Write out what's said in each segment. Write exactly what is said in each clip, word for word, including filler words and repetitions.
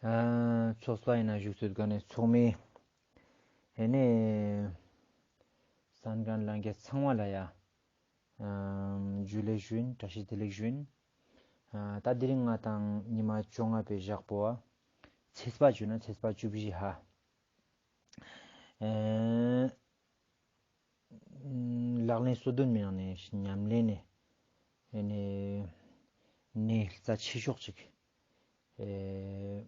ཨ་ཚོགས་པ་ཡིན་ན་བཞུགས་སུ་དགའ་ནས་ཚོགས་མི་ཨེ་ནས་གསན་མཁན་ལྷན་རྒྱས་ཚང་མ་ལ་ཡ་ཨ་ཇུ་ལེ་ཞུ་ཡིན། བཀྲ་ཤིས་བདེ་ལེགས་ཞུ་ཡིན། ཨ་ད་དེ་རིང་ང་དང་ཉི་མ་བཅོ་ལྔ་པའི་ཞག་པོ་ཨ་ཚེས་པ་བཅུ་ན་ཚེས་པ་བཅུ་བཞི་ཧ། ཨེ་ལག་ལེན་སོ་བདུན་མའི་ནང་ནས་ཉམས་ལེན་ནི་ཨེ་ནས་ནས་རྩ་ཆེ་ཤོས་ཅིག་ཨེ་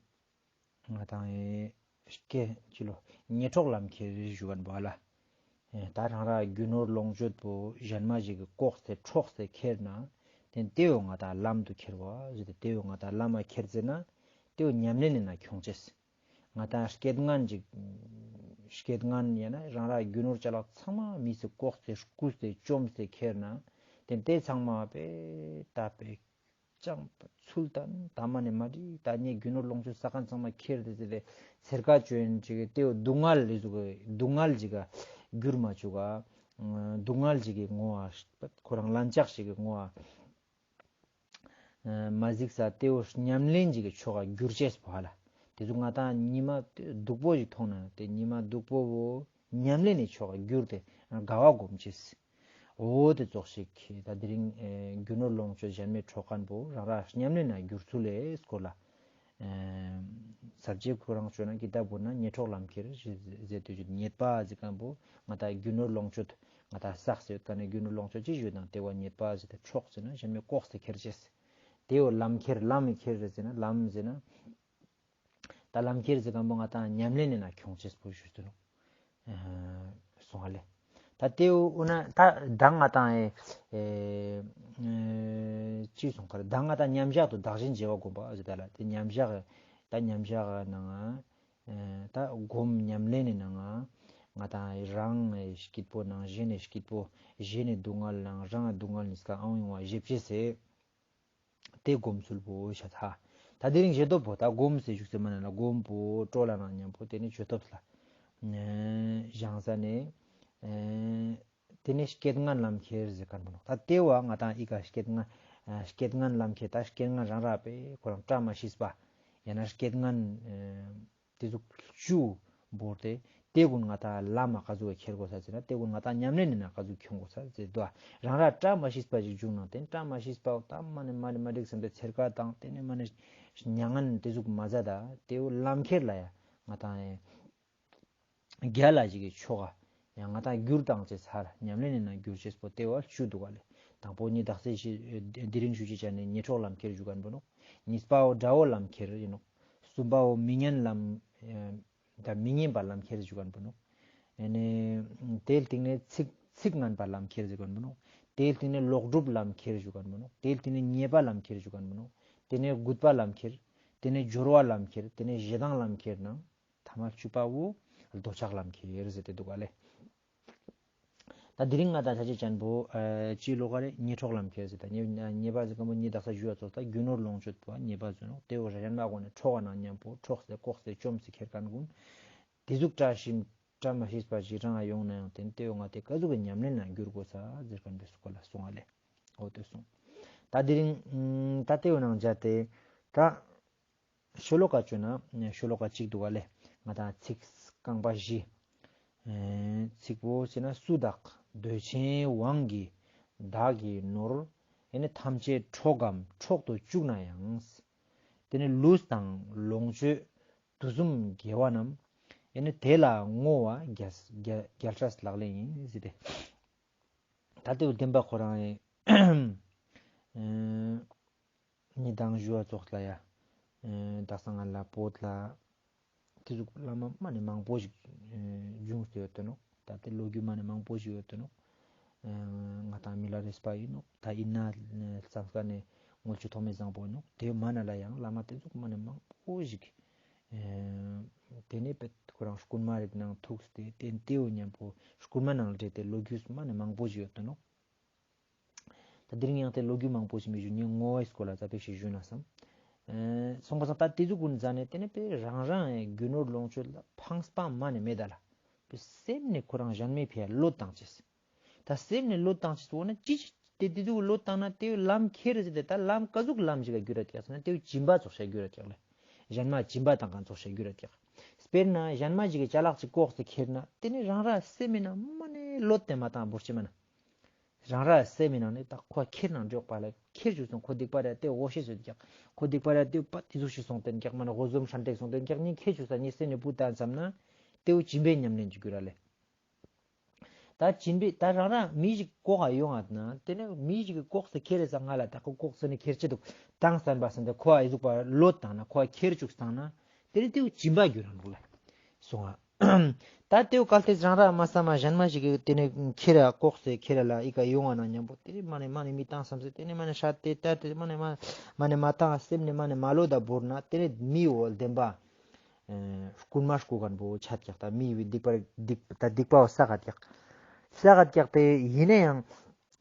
ང་དང་ཨེ་སྐད་ཅི་ལོ་ངེས་འཕྲོག་ལམ་ཁྱེར་ཞུ་གན་པ་ལ། ཨེ་ད་རང་ར་རྒྱུ་ནོར་ལོངས་སྤྱོད་པོ་གཞན་མ་ཞིག་གི་ལྐོག་སྟེ་འཕྲོག་སྟེ་ཁྱེར་ན་དེ་དེའོ་ང་དང་ལམ་དུ་ཁྱེར་བ་ཟེར་ཏེ་དེའོ་ང་དང་ལམ་མ་ཁྱེར་ཟེར་ན་དེའོ་ཉམས་ལེན་ནི་ན་ཁྱོང་ཅེས། ང་དང་སྐྱེད་ངན་ཅིག་སྐྱེད་ངན་ཡང་ན་རང་ར་རྒྱུ་ནོར་ཅ་ལག་ཚང་མ་མི་སི་ལྐོག་སྟེ་རྐུས་ཏེ་བཅོམ་སྟེ་ཁྱེར་ན་དེ་དེ་ཚང་མ་པེ་ད་པེ་ཅང་ཚུལ་དང་ད་མ་ནེ་མ་འགྲིག་ད་ངས་རྒྱུ་ནོར་ལོངས་སྤྱོད་ས་ཁན་ཚང་མ་ཁྱེར་ཏེ་ཟེར་ཏེ་ཚེར་ཀ་བཅོ་ཡིན་ཅིག་དེའོ་སྡུག་བསྔལ་ལི་ཟུག་སྡུག་བསྔལ་ཅིག་ག་འགྱུར་མ་བཅུག་ག་སྡུག་བསྔལ་ཅིག་གི་ངོ་བ་ཁོ་རང་ལན་ཆགས་ཤིག་གི་ངོ་བ་མ་གཟིགས་ས་དེའོ་ཉམས་ལེན་ཅིག་གི་ཕྱོགས་ཀ་འགྱུར་ཅེས་པོ་ཧ་ལ། དེ་ཚོ་ང་དང་ཉི་མ་སྡུག་པོ་ཞིག་མཐོང་ན་དེ་ཉི་མ་སྡུག་པོ་བོ་ཉམས་ལེན་ནི་ཕྱོགས་ཀ་འགྱུར་ཏེ་དགའ་བ་སྒོམ་ཅེས། འོ་དེ་ཙོགས་ཤིག་ད་དེ་རིང་ཨེ་རྒྱུ་ནོར་ལོངས་སྤྱོད་གཞན་མའི་འཕྲོག་མཁན་པོ་རང་ར་ཉམས་ལེན་ན་འགྱུར་ཚུལ་ལས་སྐོར་ལ་ཨེ་ས་བཅད་ཁོ་རང་བཅོས་ན་ཀི་ཏ་བོ་ན་ངེས་འཕྲོག་ལམ་ཁྱེར་ཟེར་དུས་ཉེས་པ་ཟེར་མཁན་པོ་ང་དང་རྒྱུ་ནོར་ལོངས་སྤྱོད་ང་དང་བསགས་ཡོད་ཀ་ནས་རྒྱུ་ནོར་ལོངས་སྤྱོད་ཅི་ཞུ་དང་དེ་བ་ཉེས་པ་ཟེར་ཏེ་འཕྲོག་ཟེར་ན་གཞན་མའི་ལྐོག་སྟེ་ཁྱེར་ཅེས། དེའོ་ལམ་ཁྱེར་ལམ་ཁྱེར་ཟེར་ན་ལམ་ཟེར་ན། ད་ལམ་ཁྱེར་ཟེར་མཁན་པོ་ང་དང་ཉམས་ལེན་ནི་ན་ཁྱོང་ཅེས་པོ་ཞུ་དུ་ནོ། སོང་ཧ་ལེ། ད་དེའུ་ན་ད་ད་ང་དང་ཨེ་ཅི་སོང་ཁར་ད་ང་དང་མཉམ་བཞག་ཏུ་བདག་གཞན་བརྗེ་བ་སྒོམ་པ་ཟེར་ད་ལ་དེ་མཉམ་བཞག་ད་མཉམ་བཞག་ནང་ད་སྒོམ་ཉམས་ལེན་ནི་ནང་ང་དང་རང་ཨེ་སྐྱིད་པོ་ནང་གཞན་ཨེ་སྐྱིད་པོ་གཞན་ཨེ་སྡུག་བསྔལ་ནང་རང་ཨེ་སྡུག་བསྔལ་ནི་སྐ་ཨང་ཡོང་བ་ཞེ་ཅེས་ཟེར། དེ་སྒོམ་ཚུལ་པོ་ཤ་ཚ། ད་དེ་རིང་ཞེ་ཐོབ་པོ་ད་སྒོམ་ཟེར་ཞུགས་ཟེར་མ་ན་ལ་སྒོམ་པོ་སྤྲོ་ལ་ན་མཉམ་པོ་དེ་ནི་ཆོས་ཐོབ་ལ། བཞེངས་ས་ནས། དེ་ནས་སྐྱེད་ངན་ལམ་ཁྱེར་ཟེར་མཁན་པོ་ནོ། ད་དེ་བ་ང་དང་ཨི་ཀ་སྐྱེད་ངན། སྐྱེད་ངན་ལམ་ཁྱེར་ད་སྐྱེད་ངན་རང་ར་པས་ཁོ་རང་བཀྲ་མ་ཤིས་པ། ཡང་ན་སྐྱེད་ངན། དེ་ཟུག་བཅུ་བོར་ཏེ་དེ་ཀུན་ང་དང་ལམ་མ་ག་ཟུག་ཁྱེར་དགོས་ས་ཟེར་ན་དེ་ཀུན་ང་དང་ཉམས་ལེན་ནི་ན་ག་ཟུག་ཁྱོང་དགོས་ས་ཟེར་དོ། རང་ར་བཀྲ་མ་ཤིས་པ་ཞིག་བྱུང་ན་དེ་བཀྲ་མ་ཤིས་པ་ད་མ་ནི་མ་ནི་མ་འགྲིག་བསམ་པའི་ཚེར་ཀ་དང་དེ་ནི་མ་ནི་མྱ་ངན་དེ་ཟུག་མ་ཟ་ད་དེ་བོ་ལམ་ཁྱེར་ལ་ཡ་ང་དང་རྒྱལ་ལ་ཞིག་གི་ཆོ་ག་ཡང་ང་དང་འགྱུར་དང་ཅེས་ཚར་ཉམས་ལེན་ནི་ན་འགྱུར་ཅེས་པོ་དེ་བ་བཅུ་འདུག་ག་ལེ། དང་པོ་ཉི་དག་སེ་ཞི་དེ་རིང་ཞུ་ཅེས་ཅན་ནི་ཉེས་འཕྲོག་ལམ་ཁྱེར་ཞུ་མཁན་པོ་ནོ། གཉིས་པའོ་དགྲ་བོ་ལམ་ཁྱེར་ཡིན་ནོ། གསུམ་པའོ་མི་སྙན་ལམ། ད་མི་སྙན་པ་ལམ་ཁྱེར་ཞུ་མཁན་པོ་ནོ། ཨེ་ནས་དེའི་སྟེང་ནས་ཚིག་ཚིག་ངན་པ་ལམ་ཁྱེར་ཞུ་མཁན་པོ་ནོ། དེའི་སྟེང་ནས་ལོག་སྒྲུབ་ལམ་ཁྱེར་ཞུ་མཁན་པོ་ནོ། དེའི་སྟེང་ནས་ཉེས་པ་ལམ་ཁྱེར་ཞུ་མཁན་པོ་ནོ། དེ་ནས་རྒུད་པ་ལམ་ཁྱེར། དེ་ནས་སྦྱོར་བ་ལམ་ཁྱེར། དེ་ནས་ཞེ་སྡང་ལམ་ཁྱེར་ནང་ཐ་མ་བཅུ་པའོ་འདོད་ཆགས་ལམ་ཁྱེར་ཟེར་ཏེ་འདུག་ག་ལེ། ད་དེ་རིང་ང་དང་ཆ་ཅེས་ཅན་པོ་ཅི་ལོ་ག་རེ་ཉེས་འཕྲོག་ལམ་ཁྱེར་ཟེར་ད་ཉེས་ཉེས་པ་ཟེར་མཁན་པོ་ཉི་དག་ས་ཞུ་བ་ཙོགས་ད་རྒྱུ་ནོར་ལོངས་སྤྱོད་པོ་ཉེས་པ་ཟེར་ནོ། དེ་བོ་ར་ཡན་མ་གོ་ནས་འཕྲོག་པ་ནང་མཉམ་པོ་འཕྲོག་སྟེ་ལྐོག་སྟེ་བཅོམ་སྟེ་ཁྱེར་མཁན་ཀུན། དེ་ཟུག་བཀྲ་ཤིས་བཀྲ་མ་ཤིས་པ་ཞིག་རང་ཡོང་ན་ཡང་དེ་དེ་བོ་ང་དེ་ག་ཟུག་གི་ཉམས་ལེན་ན་འགྱུར་དགོས་ས་ཟེར་མཁན་པོའི་སྐོར་ལ་གསུང་བ་ལེ། འོ་དེ་གསུང་། ད་དེ་རིང་ད་དེ་བོ་ནང་བཞག་སྟེ་ད། ཤོ་ལོ་ཀ་བཅོས་ན་ཤོ་ལོ་ཀ་གཅིག་འདུག་ག་ལེ། ང་དང་ཚིག་རྐང་པ་བཞི། ཚིག་པོ་ཟེར་ན་སུ་དག་འདོད་ཆེན་དབང་གིས་བདག་གི་ནོར། ཨེ་ནི་ཐམས་ཅད་འཕྲོག་གམ་འཕྲོག་ཏུ་བཅུག་ན་ཡང་། དེ་ནི་ལུས་དང་ལོངས་སྤྱོད་དུས་གསུམ་དགེ་བ་རྣམས། ཨེ་ནི་དེ་ལ་བསྔོ་བ་རྒྱལ་རྒྱལ་སྲས་ལག་ལེན་ཡིན་ཟེར་ཏེ། ད་དེ་བོ་བདེན་པ་ཁོ་རང་ཡིན། ཉི་དང་ཞུ་བ་ཙོགས་ལ་ཡ། དག་ས་ང་ལ་བོད་ལ་དེ་ཟུག་བླ་མ་མ་ནི་མང་པོ་ཞིག་བྱུང་སྟེ་ཡོད་དོ་ནོ། ད་དེ་ལོ་རྒྱུས་མ་ནི་མང་པོ་ཞིག་ཡོད་དོ་ནོ། ང་དང་མི་ལ་རས་པ་ཡིན་ནོ། ད་ཡིན་ན་ལྩམ་ཀ་ནས་དངུལ་ཆུ་ཐོགས་མེད་བཟང་པོ་ཡིན་ནོ། དེ་མ་ན་ལ་ཡང་བླ་མ་དེ་ཟུག་མ་ནི་མང་པོ་ཞིག་དེ་ནས་པེ་ཁོ་རང་རྐུན་མ་རིགས་ནང་ཐུག་སྟེ་དེ་དེའུ་མཉམ་པོ་རྐུན་མ་ནང་ལ་བྲེལ་ཏེ་ལོ་རྒྱུས་མ་ནི་མང་པོ་ཞིག་ཡོད་དོ་ནོ། ད་དེ་རིང་ཡང་དེ་ལོ་རྒྱུས་མང་པོ་ཞིག་མི་ཞུ། ངས་བསྔོ་བའི་སྐོར་ལ་ཙ་པིག་ཞིག་ཞུ་ན་བསམ། སོང་པ་སང་ད་དེ་ཟུག་ཀུན་ཟ་ནས་དེ་ནས་པེ་རང་རང་རྒྱུ་ནོར་ལོངས་སྤྱོད་ལ་ཕངས་པ་མ་ནས་མེད་ད་ལ། པེ་སེམས་ནས་ཁོ་རང་གཞན་མའི་ཕི་ཡ་བློ་བཏང་ཅེས། ད་སེམས་ནས་བློ་བཏང་ཅེས་འོ་ན་ཅི་ཅི་དེ་དེ་ཟུག་བློ་བཏང་ན་དེ་ལམ་ཁྱེར་ཟེར་ཏེ་ད་ལམ་ག་ཟུག་ལམ་ཞིག་ག་འགྱུར་ར་ཀྱག་ཟེར་ན་དེ་སྦྱིན་པ་ཙོགས་ཤ་འགྱུར་ར་ཀྱག་ལེ། གཞན་མ་སྦྱིན་པ་བཏང་མཁན་ཙོགས་ཤིག་འགྱུར་ར་ཀྱག། དཔེར་ན་གཞན་མ་ཞིག་གི་ཅ་ལག་ཅིག་ལྐོག་སྟེ་ཁྱེར་ན་དེ་ནི་རང་ར་སེམས་མི་ནང་མ་ནེ་ལོད་དེ་མ་བཏང་བོར་ཅི་མ་ན། རང་ར་སེམས་མི་ནང་ནེ་ད་ཁོ་ཁྱེར་ནང་འཇོག་པ་ལ་ཁྱེར་བཅུག་སོང་། ཁོ་སྡིག་པ་ར་དེ་འོ་ཤེས་སོང་ཀྱག། ཁོ་སྡིག་པ་ར་དེ་པ་དེ་ཟུག་ཤིག་སོང་སྟེ་ཀྱག་མ་ན་འོ་ཟོམ་ཧྲན་ཏེག་སོང་སྟེ་ཀྱག་ནི་ཁྱེར་བཅུག་ས་ནི་སེམས་ནི་བུ་ད་བསམ་ན་དེ་བོ་སྦྱིན་པའི་ཉམས་ལེན་ཅིག་འགྱུར་ར་ལེ། ད་སྦྱིན་པའི་ད་རང་རང་མི་ཞིག་ལྐོག་ག་ཡོང་ང་ན་དེ་ནི་མི་ཞིག་གི་ལྐོག་སྟེ་ཁྱེར་རེ་ས་ང་ལ་ད་ཁོ་ལྐོག་སྟེ་ནི་ཁྱེར་ཅི་འདུག་བཏང་བསམ་པ་སེམས་དེ་ཁོ་ཨ་ཨི་ཟུག་པ་ལོད་བཏང་ན་ཁོ་ཨ་ཁྱེར་བཅུག་བཏང་ན་དེ་ནི་དེ་བོ་སྦྱིན་པ་འགྱུར་ར་འདུག་ལེ། སོང་ང་། ད་དེ་བོ་གལ་ཏེ་རང་ར་མ་བསམ་མ་གཞན་མ་ཞིག་གི་དེ་ནི་ཁྱེར་ར་ལྐོག་སྟེ་ཁྱེར་ར་ལ་ཨི་ཀ་ཡོང་ང་ན་མཉམ་པོ་དེ་ནི་མ་ནེ་མ་ནེ་མི་བཏང་བསམ་སྟེ་དེ་ནི་མ་ནེ་ཧྲ་ཏེ་ཏ་ཏེ་མ་ནེ་མ་མ་ནེ་མ་བཏང་སེམས་ནི་མ་ནེ་མ་ལོད་ད་བོར་ན་དེ་ནི་མི་འོ་བདེན་པ། ཨེ་རྐུན་མ་རྐུ་མཁན་པོ་ཆ་ཀྱག་ད་མི་བི་སྡིག་པ་སྡིག་ད་སྡིག་པ་བོ་བསགས་ཀྱག། བསགས་ཀྱག་སྟེ་ཡིན་ན་ཡང་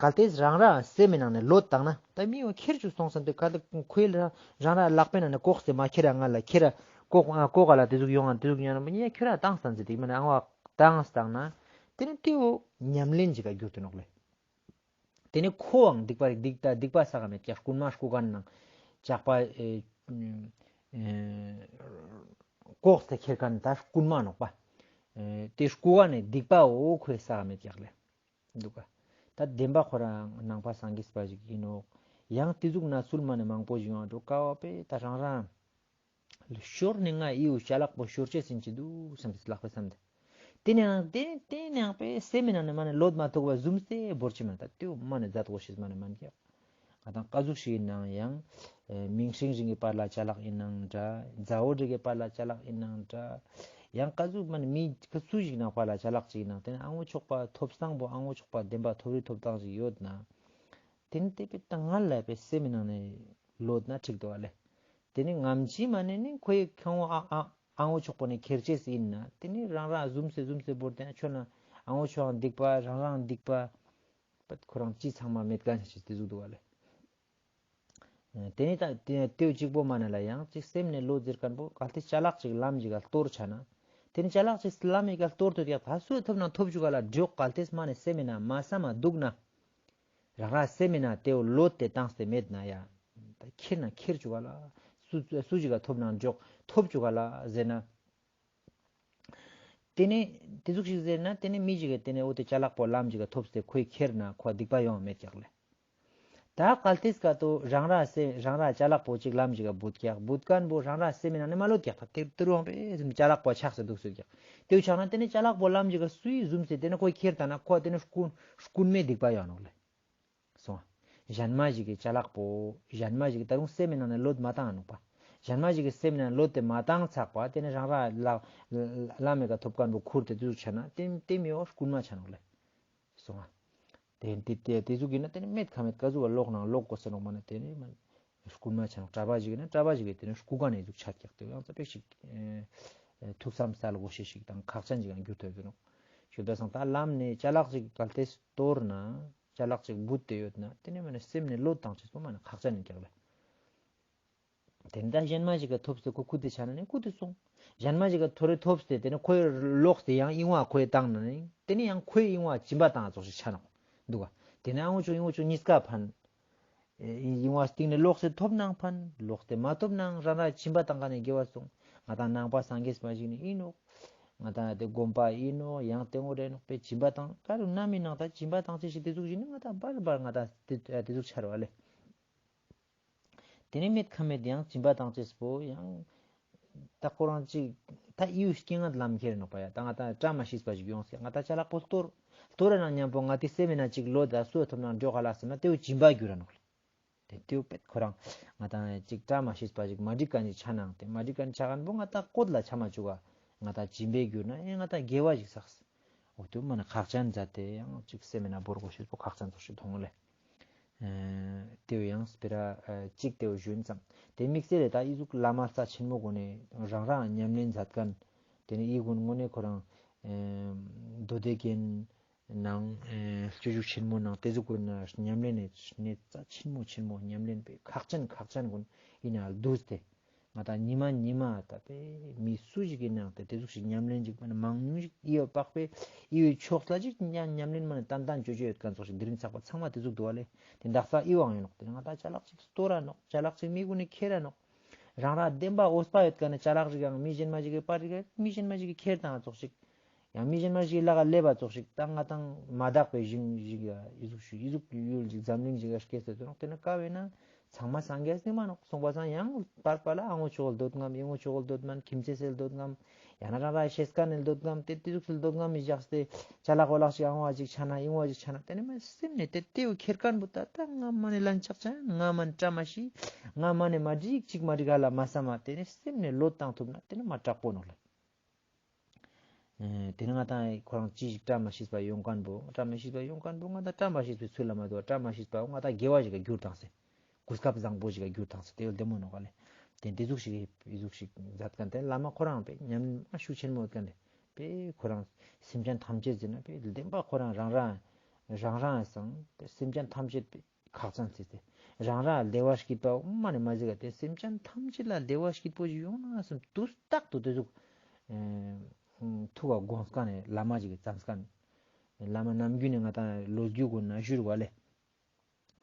གལ་ཏེ་རང་ར་སེམས་མི་ནང་ནེ་ལོད་བཏང་ན་ད་མི་བོ་ཁྱེར་བཅུག་སོང་བསམ་སྟེ་གལ་ཏེ་ཁོའི་རང་རང་ར་ལག་པའི་ནང་ནེ་ལྐོག་སྟེ་མ་ཁྱེར་ར་ང་ལ་ཁྱེར་ར་ལྐོག་ཨ་ལྐོག་ག་ལ་དེ་ཟུག་ཡོང་ང་དེ་ཟུག་ཡོང་ང་མི་ཉེ་ཁྱེར་ར་བཏང་བསམ་སྟེ་དེ་མ་ནེ་ཨང་བ་བཏང་བཏང་ན་དེ་ནི་དེ་བོ་ཉམས་ལེན་ཅིག་ག་འགྱུར་ཏེ་ནོག་ལེ། དེ་ནི་ཁོའང་སྡིག་པ་རིག་སྡིག་ད་སྡིག་པ་བསགས་མེད་ཀྱག། རྐུན་མ་རྐུ་མཁན་ནང་ཇག་པ་ཨེ་ཨེ་ལྐོག་སྟེ་ཁྱེར་མཁན་ད་རྐུན་མ་ནོག་པ། ཨེ་དེ་རྐུ་མཁན་ནི་སྡིག་པ་འོ་ཁོས་བསགས་མེད་ཀྱག་ལེ། འདུག་ག། ད་བདེན་པ་ཁོ་རང་ནང་པ་སངས་རྒྱས་པ་ཞིག་ཡིན་ནོག། ཡང་དེ་ཟུག་ན་ཚུལ་མ་ནེ་མང་པོ་ཞིག་ཡོང་འགྲོ་ཀ་བ་པས་ད་རང་རང་ལ་ཤོར་ནས་ང་ཨི་བོ་ཅ་ལག་པོ་ཤོར་ཅེས་ཟིན་གྱི་འདུག་བསམ་སྟེ་ལག་པས་བསམ་སྟེ། དེ་ནས་ཡང་དེ་དེ་ནས་ཡང་པས་སེམས་མི་ནང་ནས་མ་ནེ་ལོད་མ་ཐུག་པ་བཟུམ་སེ་བོར་ཅི་མ་ད་དེ་བོ་མ་ནེ་མཛད་དགོས་ཤེས་མ་ནེ་མན་ཀྱག། ང་དང་ཀ་ཟུག་ཞིག་ཡིན་ནའང་ཡང་ཨེ་མིང་སྲིང་རིང་གི་བར་ལ་ཅ་ལག་ཡིན་ནའང་འདྲ། མཛའ་བོ་འདྲ་གི་བར་ལ་ཅ་ལག་ཡིན་ནའང་འདྲ། ཡང་ཀ་ཟུག་མ་ནེ་མི་ཀ་སུ་ཞིག་ནང་བར་ལ་ཅ་ལག་ཅིག་ཡིན་ནའང་དེ་ནི་ཨང་བོ་ཆོག་པ་ཐོབ་སྟངས་པོ་ཨང་བོ་ཆོག་པ་བདེན་པ་ཐོབ་རི་ཐོབ་སྟངས་ཤིག་ཡོད་ན། དེ་ནི་དེ་པས་ད་ང་ལ་པས་སེམས་མི་ནང་ནས་ལོད་ན་འགྲིག་འདུག་ཨ་ལེ། དེ་ནི་ངམ་ཅི་མ་ནེ་ནི་ཁོའི་ཁང་བོ་ཨ་ཨ་ཨང་བོ་ཆོག་པོ་ནས་ཁྱེར་ཅེས་ཡིན་ན་དེ་ནི་རང་རང་བཟུམ་སེ་བཟུམ་སེ་བོར་ཏེ་ན་ཆོ་ན་ཨང་བོ་ཆོག་སྡིག་པ་རང་རང་སྡིག་པ་པད་ཁོ་རང་ཅི་ཚང་མ་མེད་མཁན་ཞིག་དེ་ཟུག་འདུག་ཨ་ལེ། དེ་ནི་ད་དེ་དེའུ་གཅིག་པོ་མ་ནེ་ལ་ཡང་ཅིག་སེམས་ནས་ལོ་ཟེར་མཁན་པོ་གལ་ཏེ་ཅ་ལག་ཅིག་ལམ་ཞིག་ག་གཏོར་ཆ་ན། དེ་ནི་ཅ་ལག་ཅིག་ལམ་ཞིག་ག་གཏོར་ཏེ་ཡོད་ཀྱག་ད་སུ་ཐོབ་ན་ཐོབ་བཅུག་ག་ལ་འགྲོགས་གལ་ཏེ་མ་ནེ་སེམས་མི་ན་མ་བསམ་མ་འདུག་ན། རང་ར་སེམས་མི་ན་དེའུ་ལོད་དེ་བཏང་སྟེ་མེད་ན་ཡ། ད་ཁྱེར་ན་ཁྱེར་བཅུག་ག་ལ། སུ་སུ་ཞིག་ག་ཐོབ་ན་འགྲོགས་ཐོབ་བཅུག་ག་ལ་ཟེར་ན། དེ་ནས་དེ་ཟུག་ཞིག་ཟེར་ན་དེ་ནས་མི་ཞིག་གིས་དེ་ནས་འོ་དེ་ཅ་ལག་པོ་ལམ་ཞིག་ག་ཐོབ་སྟེ་ཁོས་ཁྱེར་ན་ཁོ་སྡིག་པ་ཡོང་མེད་ཀྱག་ལེ། ད་གལ་ཏེ་སྐབས་དུ་རང་ར་སེ་རང་ར་ཅ་ལག་པོ་ཅིག་ལམ་ཞིག་ག་བུད་ཀྱག་བུད་མཁན་པོ་རང་ར་སེམས་མི་ནང་ནས་མ་ལོད་ཀྱག་ད་དེ་དུ་རུང་པས་ཅ་ལག་པོ་ཆགས་སེ་འདུག་སུ་ཀྱག་དེའུ་ཆགས་ན་དེ་ནས་ཅ་ལག་པོ་ལམ་ཞིག་ག་སུའི་བཟུམ་སེ་དེ་ནས་ཁོས་ཁྱེར་ད་ན་ཁོ་དེ་ནས་རྐུན་རྐུན་མའི་སྡིག་པ་ཡོང་ནོག་ལེ། སོང་། གཞན་མ་ཞིག་གི་ཅ་ལག་པོ། གཞན་མ་ཞིག་གི་ད་རུང་སེམས་མི་ནང་ནས་ལོད་མ་བཏང་ནོག་པ། གཞན་མ་ཞིག་གི་སེམས་ནང་ལོད་དེ་མ་བཏང་ཚག་པ་དེ་ནས་རང་ར་ལ་ལ་མེ་ག་ཐོབ་མཁན་པོ་ཁུར་ཏེ་དེ་ཟུག་ཆ་ན་དེ་དེ་མི་འོ་རྐུན་མ་ཆ་ནོག་ལེ། སོང་ང་། དེ་དེ་དེ་དེ་ཟུག་ཡིན་ན་དེ་ནི་མེད་ཁ་མེད་ཀ་ཟུག་ག་ལོག་ནང་ལོག་དགོས་ས་ནོག་མ་ནེ་དེ་ནི་མ་རྐུན་མ་ཆ་ནོག་གྲྭ་པ་ཞིག་ཡིན་ན་གྲྭ་པ་ཞིག་གི་དེ་ནི་རྐུ་མཁན་ནི་ཟུག་ཆ་ཀྱག་དེ་ཡང་ཚ་པེག་ཞིག་ཐུགས་བསམ་སལ་དགོས་ཤེས་ཞིག་དང་ཁག་ཅན་ཞིག་ཡང་འགྱུར་ཐུབ་ཟེར་ནོག་ཞུ་ད་སང་ད་ལམ་ནས་ཅ་ལག་ཅིག་གལ་ཏེ་གཏོར་ན། ཅ་ལག་ཅིག་བུད་དེ་ཡོད་ན་དེ་ནས་མ་ནེ་སེམས་ནས་ལོད་བཏང་ཅེས་པོ་མ་ནེ་ཁག་ཅན་ཡིན་ཀྱག་ལེ། དེ་འདྲ་གཞན་མ་ཞིག་ག་ཐོབ་སྟེ་ཁོ་ཁུ་དེ་ཆ་ན་ནི་ཁུ་དེ་སོང་། གཞན་མ་ཞིག་ག་ཐོ་རེ་ཐོབ་སྟེ་དེ་ནས་ཁོའི་ལོག་སྟེ་ཡང་ཨིན་བ་ཁོའི་བཏང་ན་ནི་དེ་ནས་ཡང་ཁོའི་ཨིན་བ་སྦྱིན་པ་བཏང་ཙོགས་ཤིག་ཆ་ནོག་འདུག་ག། དེ་ནས་ཨང་བོ་ཆོག་ཨིན་བོ་ཆོག་གཉིས་ཀ་ཕན། ཨིན་བ་སྟིང་ནས་ལོག་སྟེ་ཐོབ་ནའང་ཕན། ལོག་སྟེ་མ་ཐོབ་ནའང་རང་ར་སྦྱིན་པ་བཏང་མཁན་ནི་དགེ་བ་སོང་། ང་དང་ནང་པ་སངས་རྒྱས་པ་ཞིག་ནི་ཨིན་ནོག། ང་དང་དེ་དགོན་པ་ཨིན་ནོག་ཡང་སྟེང་འོག་རེ་ནོག་པས་སྦྱིན་པ་བཏང་ཀ་རུ་ནམ་ཨིན་ནའང་ད་སྦྱིན་པ་བཏང་ཅེས་ཤིག་དེ་ཟུག་ཞིག་ནི་ང་དང་བར་བར་ང་དང་དེ་དེ་ཟུག་ཆ་རུག་ཨ་ལེ། དེ་ནས་མེད་ཁ་མེད་ཡང་སྦྱིན་པ་བཏང་ཅེས་པོ་ཡང་། ད་ཁོ་རང་ཅིག་ད་ཨི་བོ་སྐྱེ་ངན་ལམ་ཁྱེར་ནོག་པ་ཡ། ད་ང་ད་བཀྲ་མ་ཤིས་པ་ཞིག་ཡོང་སེ་ང་ད་ཅ་ལག་པོ་གཏོར། གཏོར་ར་ནང་མཉམ་པོ་ང་དེ་སེམས་མི་ནང་ཅིག་ལོ་ད་སུ་ཐོབ་ན་འགྲོ་ག་ལ་སེམས་ན་དེ་བོ་སྦྱིན་པ་འགྱུར་ར་ནོག་ལེ། དེ་དེ་བོ་པད་ཁོ་རང་ང་ད་ཅིག་བཀྲ་མ་ཤིས་པ་ཞིག་མ་འགྲིག་མཁན་ཅིག་ཆ་ནའང་དེ་མ་འགྲིག་མཁན་ཆ་མཁན་པོ་ང་ད་བཀོད་ལ་ཆ་མ་བཅུག་ག། ང་ད་སྦྱིན་པའི་འགྱུར་ན་ཨེ་ང་ད་དགེ་བ་ཞིག་བསགས། འོ་དེ་མ་ནེ་ཁག་ཅན་མཛད་དེ་ཡང་ཅིག་སེམས་མི་ནང་བོར་དགོས་ཤེས་པོ་ཁག་ཅན་ཙོགས་ཤིག་མཐོང་ལེ། ཨ་དེ་བོ་ཡང་སྤེ་ར་ཨ་གཅིག་དེ་བོ་ཞུན་ཙམ། དེ་དམིགས་བསལ་ལས་ད་ཨི་ཟུག་བླ་མ་རྩ་ཆེན་མོ་གུན་ནི་རང་རང་ཉམས་ལེན་མཛད་མཁན། དེ་ནི་ཨི་གུན་དངོས་གནས་ཁོ་རང་ཨ་མདོ་སྡེ་རྒྱན་ནང་ཨ་སྤྱོད་འཇུག་ཆེན་མོ་ནང་དེ་ཟུག་གུན་ན་ཉམས་ལེན་ནི་གནས་རྩ་ཆེན་མོ་ཆེན་མོ་ཉམས་ལེན་པའི་ཁག་ཅན་ཁག་ཅན་གུན་ཨིན་ན་བསྡུས་ཏེ། ང་ད་ཉི་མ་ཉི་མ་ད་པེ་མི་སུ་ཞིག་གི་ནང་དེ་དེ་ཟུག་ཞིག་ཉམས་ལེན་ཅིག་མ་ནེ་མང་ཉུང་ཞིག་ཨི་བ་པག་པེ་ཨི་བའི་ཕྱོགས་ལ་ཅིག་ཉམས་ཉམས་ལེན་མ་ནེ་ཏན་ཏན་ཅོ་ཅོ་ཡོད་མཁན་ཙོགས་ཤིག་དེ་རིང་ཚགས་པ་ཚང་མ་དེ་ཟུག་འདུག་བ་ལེ། དེ་འདག་ས་ཨི་བའང་ཡོད་ནོག། དེ་ང་ད་ཅ་ལག་ཅིག་གཏོར་ར་ནོག། ཅ་ལག་ཅིག་མི་གུན་ནི་ཁྱེར་ར་ནོག། རང་རང་བདེན་པ་འོས་པ་ཡོད་ཀ་ནས་ཅ་ལག་ཞིག་ཡང་མི་གཞན་མ་ཞིག་གི་པར་རིག་མི་གཞན་མ་ཞིག་གི་ཁྱེར་དང་ཙོགས་ཤིག་ཡང་མི་གཞན་མ་ཞིག་གི་ལག་ག་ལེབ་པ་ཙོགས་ཤིག་ད་ང་དང་མ་དག་པའི་ཞིང་ཞིག་ཡ་ཨི་ཟུག་ཞིག་ཨི་ཟུག་ཡུལ་ཞིག་འཛམ་གླིང་ཞིག་ག་སྐྱེས་སེ་དུ་ནོག་དེ་ནི་ཀ་བས་ན་ཚང་མ་སངས་རྒྱས་ནི་མ་ནོག་སོང་པ་སང་ཡང་པར་པ་ལ་ཨ་ངོ་ཆོག་འདོད་རྔམ་ཨི་ངོ་ཆོག་འདོད་མན་ཁྱིམ་ཚེས་སེ་འདོད་རྔམ། ཡང་ན་རང་རང་ཤེས་ཀ་ནས་འདོད་རྔམ་དེ་དེ་ཟུག་སེ་འདོད་རྔམ་མི་བཞག་སྟེ་ཅ་ལག་བོ་ལག་ཞིག་ཨང་བ་ཅིག་ཆ་ན་ཨིང་བ་ཅིག་ཆ་ན་དེ་ནི་མ་སེམས་ནས་དེ་དེའུ་ཁྱེར་མཁན་པོ་ད་ད་ང་མ་ནས་ལན་ཆགས་ཆ་ང་མ་ནས་བཀྲ་མ་ཤིས་ང་མ་ནས་མ་འགྲིག་ཅིག་མ་འགྲིག་ཧ་ལ་མ་བསམ་མ་དེ་ནི་སེམས་ནས་བློ་བཏང་ཐུབ་ན་དེ་ནི་མ་དྲག་པོ་ནོག་ལེ། ཨེ་དེ་ནི་ང་དང་ཁོ་རང་ཅི་ཞིག་བཀྲ་མ་ཤིས་པ་ཡོང་མཁན་པོ་བཀྲ་མ་ཤིས་པ་ཡོང་མཁན་པོ་ང་དང་བཀྲ་མ་ཤིས་པའི་ཚུལ་ལ་མ་དོ་བཀྲ་མ་ཤིས་པ་ང་དང་དགེ་བ་ཞིག་ག་འགྱུར་དང་སེ། གོ་སྐབས་བཟང་པོ་ཞིག་ག་འགྱུར་དང་ཟེར་ཏེ་ཡོད་བདེ་མོ་ནོག་ག་ལེ། དེ་འདི་ཟུག་ཞིག་ཨི་ཟུག་ཞིག་མཛད་མཁན་དེ་བླ་མ་ཁོ་རང་པས་ཉམས་མ་ཤུགས་ཆེན་མོ་ཡོད་མཁན་དེ་པས་ཁོ་རང་སེམས་ཅན་ཐམས་ཅད་ཟེར་ན་པས་བདེན་པ་ཁོ་རང་རང་རང་རང་རང་སང་པས་སེམས་ཅན་ཐམས་ཅད་པས་ཁག་ཅན་ཟེར་ཏེ་རང་རང་བདེ་བ་སྐྱིད་པ་མ་ནས་མ་ཟེར་ག་དེ་སེམས་ཅན་ཐམས་ཅད་ལ་བདེ་བ་སྐྱིད་པོ་ཞིག་ཡོང་ན་སེམས་དུས་རྟག་ཏུ་དེ་ཟུག་ཨེ་ཐུགས་ཀ་དགོངས་མཁན་ནི་བླ་མ་ཞིག་གི་བརྩམས་མཁན་བླ་མ་ནམ་རྒྱུན་ནས་ང་དང་ལོ་རྒྱུས་གོ་ན་ཞུ་རུ་བ་ལེ།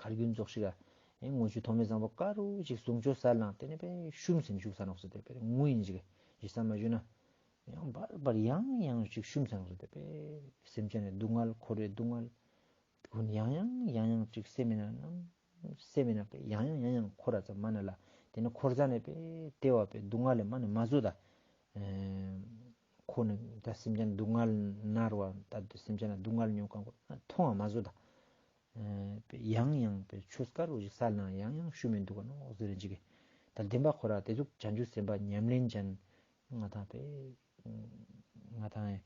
ཁར་རྒྱུན་ཙོགས་ཤིག་ག་ཨེ་དངུལ་ཆུ་ཐོག་མའི་བཟང་པོ་ཀ་རུ་ཅིག་གསུང་ཆོས་སལ་ནང་དེ་ནས་པས་ཤུམ་སེན་བཞུགས་ས་ནོག་ཟེར་ཏེ་པས་ངུ་ཡིན་ཅིག་ཡིད་བསམ་མ་ཞུ་ན་ཡང་བར་བར་ཡང་ཡང་ཅིག་ཤུམ་སེན་ཟེར་ཏེ་པས་སེམས་ཅན་ནི་སྡུག་བསྔལ་འཁོར་བའི་སྡུག་བསྔལ་ཀུན་ཡང་ཡང་ཡང་ཡང་ཅིག་སེམས་མེད་ན་ནམ་སེམས་མེད་ན་པས་ཡང་ཡང་ཡང་ཡང་འཁོར་ར་ཙམ་མ་ན་ལ་དེ་ནས་འཁོར་ཟ་ནས་པས་དེ་བ་པས་སྡུག་བསྔལ་ལས་མ་ནས་མ་བཟོད་ད། ཁོ་ནི་ད་སེམས་ཅན་སྡུག་བསྔལ་ན་རུ་བ་ད་སེམས་ཅན་ལ་སྡུག་བསྔལ་མྱོང་མཁན་ཁོ་མཐོང་བ་མ་བཟོད་ད། ཡང་ཡང་པའི་ཆོས་སྐལ་བོ་ཞིག་སལ་ན་ཡང་ཡང་ཤུམ་མེ་འདུག་ག་ནོག་ཟེར་རིན་ཅིག་གི། ད་བདེན་པ་ཁོ་ར་དེ་ཟུག་བྱང་ཆུབ་སེམས་དཔའ་ཉམས་ལེན་ཅན་ང་དང་པའི་ང་དང་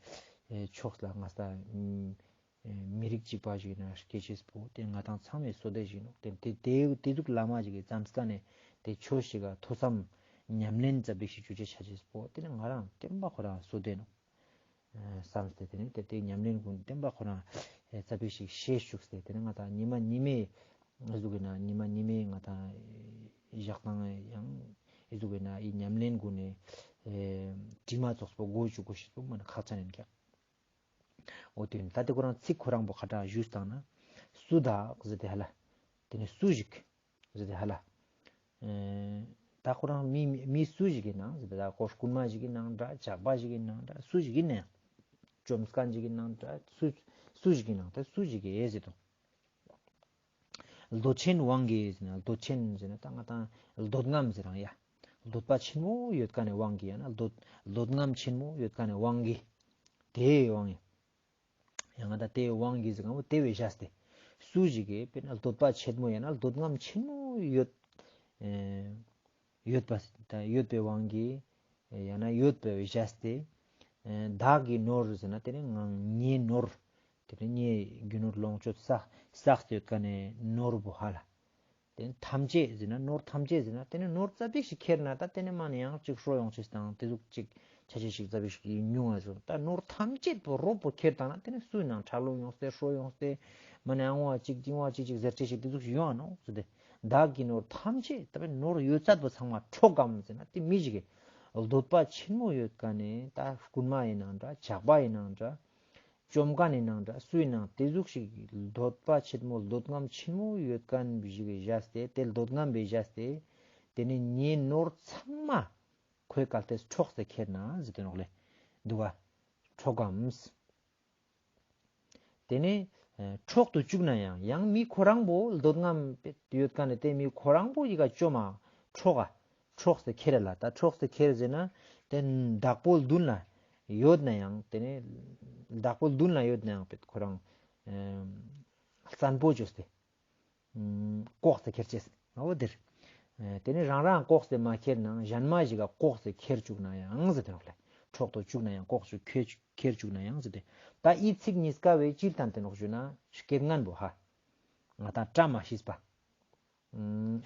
ཕྱོགས་ལ་ང་ས་མི་རིགས་གཅིག་པ་ཞིག་ན་སྐྱེ་ཅེས་པོ་དེ་ང་དང་ཚང་མའི་བསོད་བདེ་ཞིག་ནོག་དེ་དེ་དེ་དེ་ཟུག་བླ་མ་ཞིག་གི་བརྩམས་ཀ་ནས་དེ་ཆོས་ཞིག་ག་ཐོས་བསམ་ཉམས་ལེན་ཙ་པིག་ཞིག་ཅོ་ཅེས་ཆ་ཅེས་པོ་དེ་ནི་ང་རང་བདེན་པ་ཁོ་རང་བསོད་བདེ་ནོག་བསམས་ཏེ་དེ་ནི་དེ་དེ་ཉམས་ལེན་ཀུན་བདེན་པ་ཁོ་རང་ཙ་པིག་ཞིག་ཤེས་བཅུག་སྟེ་དེ་ནི་ང་དང་ཉི་མ་ཉི་མའི་ཨི་ཟུག་གི་ན་ཉི་མ་ཉི་མའི་ང་དང་ཞག་དང་ཡང་ཨི་ཟུག་གི་ན་ཨི་ཉམས་ལེན་ཀུན་ནི་དྲི་མ་ཙོགས་པོ་གོ་བཅུག་གོ་ཤེས་པོ་མ་ནི་ཁག་ཅན་ཡིན་ཀྱག་འོ་དེ་ད་དེ་ཁོ་རང་ཚིག་ཁོ་རང་པོ་ཁ་གྲག་ཞུས་བཏང་ན་སུ་དག་ཟེར་ཏེ་ཧ་ལ། དེ་ནི་སུ་ཞིག་ཟེར་ཏེ་ཧ་ལ། ད་ཁོ་རང་མི་མི་སུ་ཞིག་གི་ནང་ཟེར་ཏེ་ད་ཁོ་རྐུན་མ་ཞིག་གི་ནང་འདྲ་ཇག་པ་ཞིག་གི་ནང་འདྲ་སུ་ཞིག་གི་ནང་བཅོམ་མཁན་ཞིག་གི་ནང་འདྲ་སུ་སུ་ཞིག་གི་ནང་ད་སུ་ཞིག་གི་ཨེ་ཟེར་དོ། འདོད་ཆེན་དབང་གིས་ཟེར་ན་འདོད་ཆེན་ཟེར་ན་ད་ང་དང་འདོད་རྔམ་ཟེར་རང་ཡ། འདོད་པ་ཆེན་མོ་ཡོད་མཁན་ནི་དབང་གིས་ཡང་ན་འདོད་འདོད་རྔམ་ཆེན་མོ་ཡོད་མཁན་ནི་དབང་གིས། དེའི་དབང་གིས། ཡང་ན་ད་དེའི་དབང་གིས་ཟེར་གང་པོ་དེ་བས་བཞག་སྟེ། སུ་ཞིག་གིས་དཔེར་ན་འདོད་པ་ཆེན་མོ་ཡང་ན་འདོད་རྔམ་ཆེན་མོ་ཡོད། ཡོད་པ་ཡོད་པའི་དབང་གིས། ཡང་ན་ཡོད་པའི་བཞག་སྟེ། བདག་གི་ནོར་ཟེར་ན་དེ་ནི་ངའི་ནོར། དེ་ནི་ངའི་རྒྱུ་ནོར་ལོངས་སྤྱོད་བསགས་བསགས་ཏེ་ཡོད་མཁན་ནི་ནོར་བོ་ཧ་ལ། དེ་ནི་ཐམས་ཅད་ཟེར་ན་ནོར་ཐམས་ཅད་ཟེར་ན་དེ་ནི་ནོར་ཙ་པིག་ཞིག་ཁྱེར་ན་ད་དེ་ནི་མ་ནི་ཡང་ཅིག་ཧྲོ་ཡོང་ཅེས་དང་དེ་ཟུག་ཅིག་ཆ་ཅེས་ཤིག་ཙ་པིག་ཞིག་ཉུང་ང་ཟེར་ད་ནོར་ཐམས་ཅད་པོ་རོབ་པོ་ཁྱེར་བཏང་ན་དེ་ནི་སུའི་ནང་ཁྲག་རླུང་ཡོང་སྟེ་ཧྲོ་ཡོང་སྟེ་མ་ནི་ཨང་བ་ཅིག་ཅིང་བ་ཅིག་ཅིག་ཟེར་ཅེས་ཤིག་དེ་ཟུག་ཞིག་ཡོང་ང་ནོག་ཟེར་ཏེ། བདག་གི་ནོར་ཐམས་ཅད་ད་པའི་ནོར་ཡོད་ཚད་པོ་ཚང་མ་འཕྲོག་གམ་ཟེར་ན་དེ་མི་ཞིག་གི་འདོད་པ་ཆེན་མོ་ཡོད་མཁན་ནི་ད་རྐུན་མ་ཡིན་ནང་འདྲ་ཇག་པ་ཡིན་ནང་འདྲ། བཅོམ་མཁན་ནི་ནང་འདྲ་སུའི་ནང་དེ་ཟུག་ཞིག་འདོད་པ་ཆེན་མོ་འདོད་རྔམ་ཆེན་མོ་ཡོད་མཁན་ཞིག་གི་བཞག་སྟེ་དེ་འདོད་རྔམ་པའི་བཞག་སྟེ། དེ་ནི་ངའི་ནོར་ཚང་མ་ཁོའི་གལ་ཏེ་འཕྲོག་སྟེ་ཁྱེར་ན་ཟེར་དོ་ནོག་ལེ། འདུག་ག་འཕྲོག་གམ། དེ་ནི་འཕྲོག་ཏུ་བཅུག་ན་ཡང་ཡང་མི་ཁོ་རང་པོ་འདོད་རྔམ་ཡོད་མཁན་ནི་དེ་མི་ཁོ་རང་པོ་ཡི་ག་བཅོམ་མ་འཕྲོག་ག་འཕྲོག་སྟེ་ཁྱེར་ལ་ད་འཕྲོག་སྟེ་ཁྱེར་ཟེར་ན་དེ་བདག་པོ་མདུན་ལ་ཡོད་ན་ཡང་དེ་ནི་བདག་པོ་མདུན་ལ་ཡོད་ན་ཡང་པེ་ཁོ་རང་བཙན་པོ་བཅོས་ཏེ་ལྐོག་སྟེ་ཁྱེར་ཅེས་ཨོ་དེར། དེ་ནི་རང་རང་ལྐོག་སྟེ་མ་ཁྱེར་ནའང་གཞན་མ་ཞིག་ག་ལྐོག་སྟེ་ཁྱེར་བཅུག་ན་ཡང་ཟེར་དེ་ནོག་ལེ། འཕྲོག་ཏུ་བཅུག་ན་ཡང་ལྐོག་ཏུ་ཁྱེར་ཁྱེར་བཅུག་ན་ཡང་ཟེར་ཏེ། ད་འི་ཚིག་གཉིས་ཀ་བོའི་སྤྱིར་བཏང་དེ་ནོག་ཞུ་ན་རྐྱེན་ངན་པོ་ཧ། ང་དང་བཀྲ་མ་ཤིས་པ།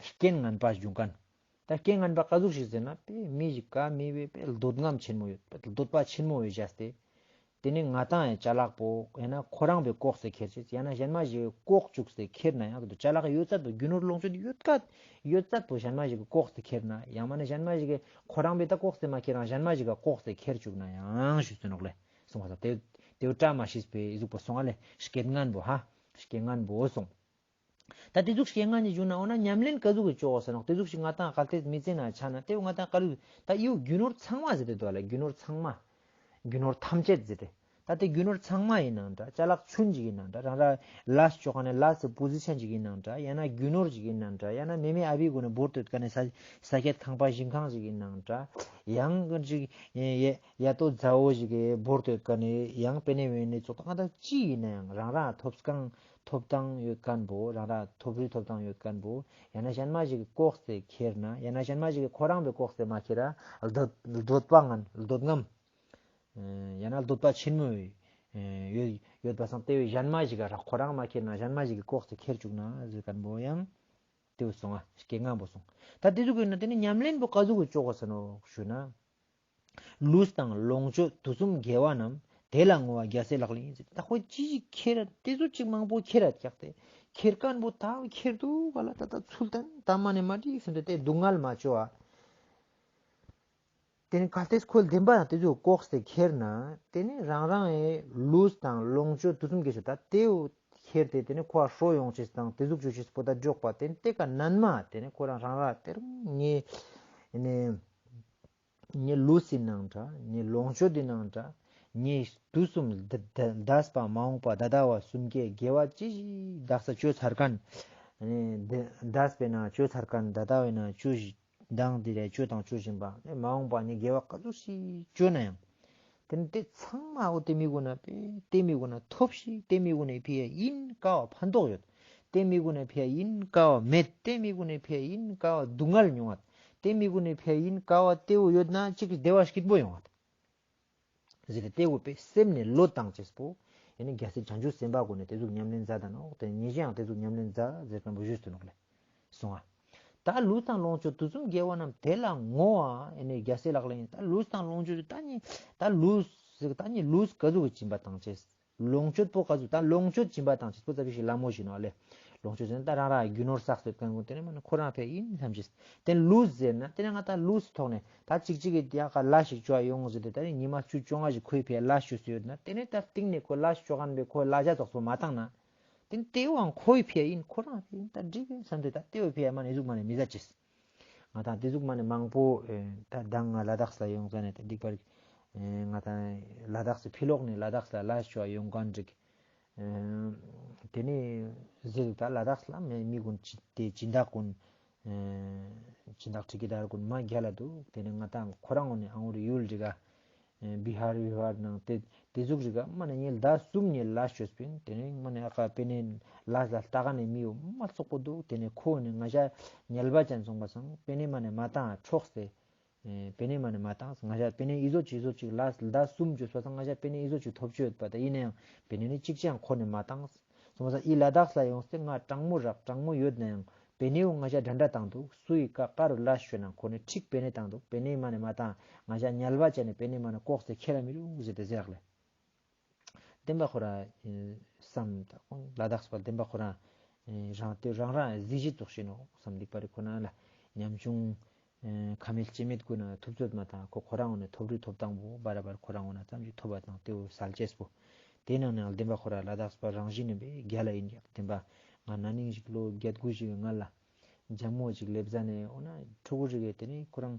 རྐྱེན་ངན་པ་འབྱུང་མཁན། ད་རྐྱེན་ངན་པ་ག་ཟུག་ཞིག་ཟེར་ན་པེ་མི་ཞིག་ག་མི་བོའི་པེ་འདོད་རྔམ་ཆེན་མོ་ཡོད་པེ་འདོད་པ་ཆེན་མོ་བོའི་བཞག་སྟེ། དེ་ནི་ང་དང་ཡང་ཅ་ལག་པོ་ཡང་ན་ཁོ་རང་བོའི་ལྐོག་སྟེ་ཁྱེར་ཅེས་ཡང་ན་གཞན་མ་ཞིག་ལྐོག་བཅུག་སྟེ་ཁྱེར་ན་ཡང་ཅ་ལག་ཡོད་ཚད་པོ་རྒྱུ་ནོར་ལོངས་སྤྱོད་ཡོད་ཀ་ཡོད་ཚད་པོ་གཞན་མ་ཞིག་ལྐོག་སྟེ་ཁྱེར་ན་ཡང་མ་ནི་གཞན་མ་ཞིག་ཁོ་རང་བོའི་ད་ལྐོག་སྟེ་མ་ཁྱེར་རང་གཞན་མ་ཞིག་ལྐོག་སྟེ་ཁྱེར་བཅུག་ན་ཡང་ཞུས་ཏེ་ནོག་ལེ། སོང་བ་ས་དེ་དེ་བོ་བཀྲ་མ་ཤིས་པའི་གཟུགས་པོ་སོང་ཨ་ལེ། རྐྱེན་ངན་པོ་ཧ། རྐྱེན་ངན་པོ་སོང་། ད་དེ་ཟུག་ཞིག་ང་ནི་བྱུང་ན་འོ་ན་ཉམས་ལེན་ག་ཟུག་གི་ཅོག་གོ་ཟེར་ནོག། དེ་ཟུག་ཞིག་ང་ཏང་གལ་ཏེ་མི་ཚེ་ན་ཆ་ན་དེ་བོ་ང་ཏང་ག་ལུ་ད་ཡུ་རྒྱུ་ནོར་ཚང་མ་ཟེར་ཏེ་འདུག་ལེ། རྒྱུ་ནོར་ཚང་མ། རྒྱུ་ནོར་ཐམས་ཅད་ཟེར་ཏེ། ད་དེ་རྒྱུ་ནོར་ཚང་མ་ཡིན་ནང་འདྲ། ཅ་ལག་ཆུན་ཅིག་ཡིན་ནང་འདྲ། རང་རང་ལས་ཅོ་ཁན་ནི་ལས་སི་པོ་ཟི་ཤན་ཅིག་ཡིན་ནང་འདྲ། ཡང་ན་རྒྱུ་ནོར་ཅིག་ཡིན་ནང་འདྲ། ཡང་ན་མེ་མེ་ཨ་བི་གུན་ནི་བོར་ཏེ་ཡོད་ཁན་ནི་ས་ས་ཁྱད་ཁང་པ་ཞིང་ཁང་ཅིག་ཡིན་ནང་འདྲ། ཡང་ཅིག་ཡ་ཏོ་མཛའ་བོ་ཞིག་གི་བོར་ཏེ་ཡོད་ཁན་ནི་ཡང་པེ་ནེ་བེ་ནེ་ཙོགས་ད་ང་ད་ཅི་ཡིན་ན་ཡང་རང་རང་ཐོབ་སྐང་ཐོབ་ཐང་ཡོད་ཁན་བོ་རང་རང་ཐོབ་རི་ཐོབ་ཐང་ཡོད་ཁན་བོ་ཡང་ན་གཞན་མ་ཞིག་གི་ལྐོག་སྟེ་ཁྱེར་ན་ཡང་ན་གཞན་མ་ཞིག་གི་ཁོ་རང་བའི་ལྐོག་སྟེ་མ་ཁྱེར་ར་འདོད་འདོད་པ་ངན་འདོད་རྔམ། ཡང་ན་འདོད་པ་ཆེན་མོ་ཡོད་ཡོད་པ་སང་དེ་བས་གཞན་མ་ཞིག་ག་ར་ཁོ་རང་མ་ཁྱེར་ན་གཞན་མ་ཞིག་གི་ལྐོག་སྟེ་ཁྱེར་བཅུག་ན་ཟེར་ཁན་བོ་ཡང་དེ་བས་སོང་ང་སྐད་ངན་པོ་སོང་། ད་དེ་ཟུག་ཡོད་ན་དེ་ནི་ཉམས་ལེན་པོ་ག་ཟུག་གི་ཅོག་གོ་ཟེར་ནོག་ཞུ་ན། ལུས་དང་ལོངས་སྤྱོད་དུས་གསུམ་དགེ་བ་རྣམས། དེ་ལ་བསྔོ་བ་རྒྱལ་སྲས་ལག་ལེན་ཡིན་ཟེར། ད་ཁོ་ཅི་ཞིག་ཁྱེར་ར་དེ་ཟུག་ཅིག་མང་པོ་ཁྱེར་ར་ཀྱག་སྟེ་ཁྱེར་ཁན་བོ་ད་ཁྱེར་འདུག་ག་ལ་ད་ད་ཚུལ་ལྡན་ད་མ་ནེ་མ་འགྲིག་ཟེར་ཏེ་དེ་སྡུག་བསྔལ་མ་ཅོ་བ། དེ་ནི་གལ་ཏེ་ཁོ་བདེན་པ་དེ་ཚོ་ལྐོག་སྟེ་ཁྱེར་ན། དེ་ནི་རང་རང་ངི་ལུས་དང་ལོངས་སྤྱོད་དུས་གསུམ་གྱི་ཆེད་ད་དེ་བོ་ཁྱེར་ཏེ་དེ་ནི་ཁོ་ཧྲོ་ཡོང་ཅེས་དང་དེ་ཟུག་ཅོ་ཅེས་པོ་ད་འཇོག་པ་དེ་ནི་དེ་ཀ་ནན་མ་དེ་ནི་ཁོ་རང་རང་ར་དེ་རུ་ངའི་ནི་ངའི་ལུས་སི་ནང་འདྲ་ངའི་ལོངས་སྤྱོད་དི་ནང་འདྲ་ངའི་དུས་གསུམ་ད་ད་འདས་པ་མ་འོངས་པ་ད་ལྟ་བ་གསུམ་ཀའི་དགེ་བ་ཅི་ཞིག་བདག་ས་ཅོ་ཚར་ཁན་ནི་འདས་པའི་ནང་ཅོ་ཚར་ཁན་ད་ལྟ་བའི་ནང་ཅོ་ཞིག་མདང་དེ་རེ་ཅོ་དང་ཅོ་བཞིན་པ་ནི་མ་འོངས་པ་ནི་དགེ་བ་ག་ཚོད་ཞིག་ཅོ་ན་ཡང་། དེ་ནི་དེ་ཚང་མ་འོ་དེ་མི་གུན་ན་པེ་དེ་མི་གུན་ན་ཐོབ་ཤིག་དེ་མི་གུན་ན་ཕི་ཡ་ཡིན་ཀ་བ་ཕན་ཐོགས་ཡོད། དེ་མི་གུན་ན་ཕི་ཡ་ཡིན་ཀ་བ་མེད། དེ་མི་གུན་ན་ཕི་ཡ་ཡིན་ཀ་བ་སྡུག་བསྔལ་མྱོང་ངད། དེ་མི་གུན་ན་ཕི་ཡ་ཡིན་ཀ་བ་དེ་བོ་ཡོད་ན་ཅིག་བདེ་བ་སྐྱིད་པོ་ཡོང་ངད། ཟེར་ཏེ་དེ་བོ་པེ་སེམས་ནས་བློ་བཏང་ཅེས་པོ། ཡང་ན་རྒྱལ་སྲས་བྱང་ཆུབ་སེམས་དཔའ་གུན་ནི་དེ་ཟུག་ཉམས་ལེན་མཛད་ད་ནོག། དེ་ཉེ་ཞའང་དེ་ཟུག་ཉམས་ལེན་མཛད་ཟེར་ཁན་བོ་ཞུས་ཏེ་ནོག་ལེ། སོང་ང་། ད་ལུས་དང་ལོངས་སྤྱོད་དུས་གསུམ་དགེ་བ་རྣམས། དེ་ལ་བསྔོ་བ་ཡང་ན་རྒྱལ་སྲས་ལག་ལེན་ཡིན། ད་ལུས་དང་ལོངས་སྤྱོད་ད་ནི་ད་ལུས་ཟེར་ད་ནི་ལུས་ག་ཟུག་གི་སྦྱིན་པ་བཏང་ཅེས། ལོངས་སྤྱོད་པོ་ག་ཟུག་ད་ལོངས་སྤྱོད་སྦྱིན་པ་བཏང་ཅེས་པོ་ཙ་པིག་ཞིག་ལ་མོ་ཞིག་ནོག་ལེ། ལོངས་སྤྱོད་ཟེར་ན་ད་རང་རང་རྒྱུ་ནོར་བསགས་ཡོད་ཁན་གུན་དེ་ནི་མ་ནི་ཁོ་རང་ཕི་ཡ་ཡིན་བསམ་ཅེས། དེ་ལུས་ཟེར་ན་དེ་ནི་ང་ད་ལུས་ཐོག་ནས་ད་ཅིག་ཅིག་གི་ཡ་ཀ་ལས་ཤིག་ཅོ་ཡོང་ཟེར་ཏེ་ད་ནི་ཉི་མ་བཅུ་བཅོ་ལྔ་ཞིག་ཁོའི་ཕི་ཡ་ལས་ཅོས་ཏེ་ཡོད་ན་དེ་ནི་ད་སྟིང་ནས་ཁོ་ལས་ཅོ་ཁན་བོའི་ཁོའི་ལས་བྱ་ཙོགས་པོ་མ་བཏང་ན། དེ་ནི་དེ་བོའང་ཁོའི་ཕི་ཡ་ཡིན། ཁོ་རང་ཕི་ཡ་ཡིན་ད་འགྲིག་གི་བསམ་སྟེ་ད་དེ་བོའི་ཕི་ཡ་མ་ནི་ཟུག་མ་ནི་མི་ཟ་ཅེས། ང་དང་དེ་ཟུག་མ་ནི་མང་པོ་ཨེ་ད་མདང་ང་ལ་དྭགས་ལ་ཡོང་ཙ་ནས་ད་འགྲིག་པར་ཨེ་ང་དང་ལ་དྭགས་སི་ཕི་ལོག་ནས་ལ་དྭགས་ལ་ལས་ཅོ་ཡོང་ཁན་འགྲིག། ཨེ་དེ་ནི་ཟེར་ད་ལ་དྭགས་ལ་མི་མི་གུན་ཅི་དེ་སྦྱིན་བདག་གུན་ཨེ་སྦྱིན་བདག་ཁྲི་ཀེ་དར་གུན་མ་རྒྱལ་ལ་འདུག། དེ་ནི་ང་དང་ཁོ་རང་གུན་ནི་ཨང་འུར་ཡུལ་འགྲིག་ག། ཨེ་བི་ཧར་བི་ཧར་ནང་དེ་དེ་ཟུག་རིག་ག་མ་ནི་ཉིན་ཟླ་གསུམ་ཉིན་ལས་ཅོས་པིན། དེ་ནི་མ་ནི་ཨ་ཀ་པེ་ནེ་ལས་ལ་ལྟ་ག་ནི་མི་ཡོ་མ་ཙོག་པོ་འདུག། དེ་ནི་ཁོ་ནི་ང་ཞ་ཉལ་བ་ཅན་སོང་པ་སང་པེ་ནེ་མ་ནི་མ་བཏང་འཕྲོགས་ཏེ། ཨེ་པེ་ནེ་མ་ནི་མ་བཏང་། ང་ཞ་པེ་ནེ་ཨི་ཟོ་ཅི་ཨི་ཟོ་ཅིག་ལས་ཟླ་གསུམ་ཅོས་པ་སང་ང་ཞ་པེ་ནེ་ཨི་ཟོ་ཅིག་ཐོབ་ཅོ་ཡོད་པ་ད་ཡིན་ན་ཡང་པེ་ནེ་ནི་ཅིག་ཅང་ཁོ་ནི་མ་བཏང་། སོང་པ་སང་ཨི་ལ་དྭགས་ལ་ཡོང་སྟེ་ང་གྲང་མོ་རག་གྲང་མོ་ཡོད་ན་ཡང་པེ་ནེའུ་ང་ཞ་འདྲ་འདྲ་བཏང་འདུག། སུའི་ཀ་ཀ་རུ་ལ་ཤོད་ན་ཁོ་ནི་ཁྲིག་པེ་ནེ་བཏང་འདུག། པེ་ནེ་མ་ནི་མ་བཏང་། ང་ཞ་ཉལ་བ་ཅན་ནི་པེ་ནེ་མ་ནི་ལྐོག་སྟེ་ཁྱེར་ར་མི་རུག་ཟེར་ཏེ་ཟེར་རག་ལེ། བདེན་པ་ཁོ་ར་ཨེ་བསམ་ད་ཁོང་ལ་དྭགས་པ་བདེན་པ་ཁོ་ར་ཨེ་རང་དེ་རང་རང་གཟི་བརྗིད་ཙོགས་ཤིག་ནོག་བསམ་འདུག་པ་རེད། ཁོ་ན་ལ་ཉམ་ཆུང་ཨེ་ཁ་མེད་ལྕེ་མེད་གུན་ན་ཐུབ་ཚོད་མ་བཏང་། ཁོ་ཁོ་རང་ངོ་ནས་ཐོབ་རི་ཐོབ་ཐང་པོ་བར་བར་ཁོ་རང་ངོ་ན་ཙམ་ཞིག་ཐོབ་པ་དང་དེ་བོ་སལ་ཅེས་པོ། དེ་ནང་ནས་བདེན་པ་ཁོ་ར་ལ་དྭགས་པ་རང་བཞིན་ནི་བེ་རྒྱལ་ལ་ཡིན་ཡག་བདེན་པ། ང་ན་ནིང་ཞིག་ལོ་བརྒྱད་དགུ་ཞིག་གི་སྔ་ལ་ཇམ་མོ་ཅིག་སླེབས་ཟ་ནས་འོ་ན་ཕྲུ་གུ་རིག་གི་དེ་ནི་ཁོ་རང་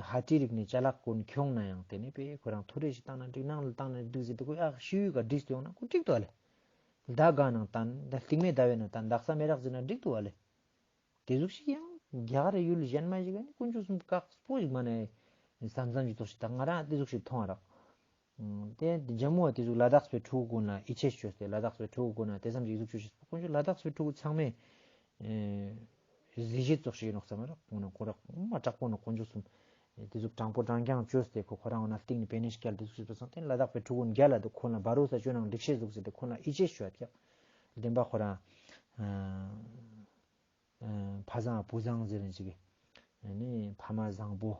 ཧ་ཏི་རིག་ནས་ཅ་ལག་གུན་ཁྱོང་ན་ཡང་དེ་ནི་པེ་ཁོ་རང་ཐོ་རེ་ཞིག་བཏང་ན་འགྲིག། ནང་ལ་བཏང་ན་འགྲིག་ཟེར་དུ་ཁོ་ཡག་ཤི་ཡུལ་ག་བྲིས་ཏེ་ཡོང་ན་ཁོ་འགྲིག་ཏུ་བ་ལེ། ཟླ་གང་ནང་བཏང་ད་སྟིང་མེ་ཟླ་བའི་ནང་བཏང་དག་ས་མེ་རག་ཟེར་ན་འགྲིག་ཏུ་བ་ལེ། དེ་ཟུག་ཞིག་ཡང་རྒྱ་གར་ཡུལ་གཞན་མ་ཞིག་ག་ནི་དཀོན་མཆོག་གསུམ་དཀགས་པོ་ཞིག་མ་ནས་བསམ་བསམ་ཞིག་ཐོག་ཞིག་ད་ང་རང་དེ་ཟུག་ཞིག་མཐོང་བ་རག། དེ་ཇམ་མུ་བ་དེ་ཟུག་ལ་དྭགས་པའི་ཕྲུ་གུ་གུན་ལ་ཡིད་ཆེས་ཅོས་ཏེ་ལ་དྭགས་པའི་ཕྲུ་གུ་གུན་ལ་དེ་ཙམ་ཞིག་ཟུག་ཅོས་ཤེས་དཀོན་མཆོག་ལ་དྭགས་པའི་ཕྲུ་གུ་ཚང་མས་གཟི་བརྗིད་ཙོགས་ཤིག་ཡིན་ནོག་བསམ་རག། ཁོང་ན་ཁོ་རག་མ་དྲག་པོ་ནོག། དཀོན་མཆོག་གསུམ་དེ་ཟུག་དྲང་པོ་དྲང་རྐྱང་ཅོས་ཏེ་ཁོ་ཁོ་རང་ང་ན་སྟིང་ནས་པེ་ནེ་སྐྱལ་དེ་ཟུག་ཞིག་པ་སང་དེ་ལ་དྭགས་པའི་ཕྲུ་གུ་གུན་རྒྱལ་ལ་འདུག། ཁོ་ན་བ་རུ་ས་ཅོ་ནང་འགྲིག་ཤེས་ཟུག་ཟེར་ཏེ་ཁོ་ན་ཡིད་ཆེས་ཅོས་ཡ་ཀྱག། བདེན་པ་ཁོ་རང་ཕ་བཟང་བུ་བཟང་ཟེར་ནས་ཅིག་གི་ནི་ཕ་མ་བཟང་པོ་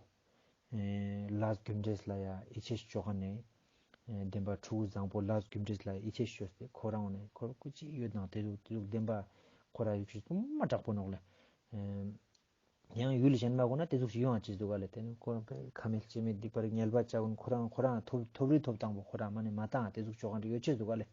ལས་རྒྱུ་འབྲས་ལ་ཡ་ཡིད་ཆེས་ཅོ་ག་ནས་བདེན་པ་ཕྲུ་གུ་བཟང་པོ་ལས་རྒྱུ་འབྲས་ལ་ཡིད་ཆེས་ཅོས་ཏེ་ཁོ་རང་ནས་ཁོ་ར་ཀུ་ཅི་ཡོད་ནང་དེ་ཟུག་དེ་ཟུག་བདེན་པ་ཁོ་ར་ཡིད་ཆེས་མ་དྲག་པོ་ནོག་ལེ། ཡང་ཡུལ་གཞན་མ་གོ་ན་དེ་ཟུག་ཞིག་ཡོང་བ་ཅི་འདུག་ག་ལེ། དེ་ནི་ཁོ་རང་ཁ་མེད་ལྕེ་མེད་སྡིག་པ་རིག་ཉལ་བ་ཅག་གུན་ཁོ་རང་ཁོ་རང་ཐོབ་ཐོབ་རི་ཐོབ་ཐང་པོ་ཁོ་རང་མ་ནི་མ་བཏང་དེ་ཟུག་ཅོ་ག་འདྲ་ཡོད་ཅི་འདུག་ག་ལེ།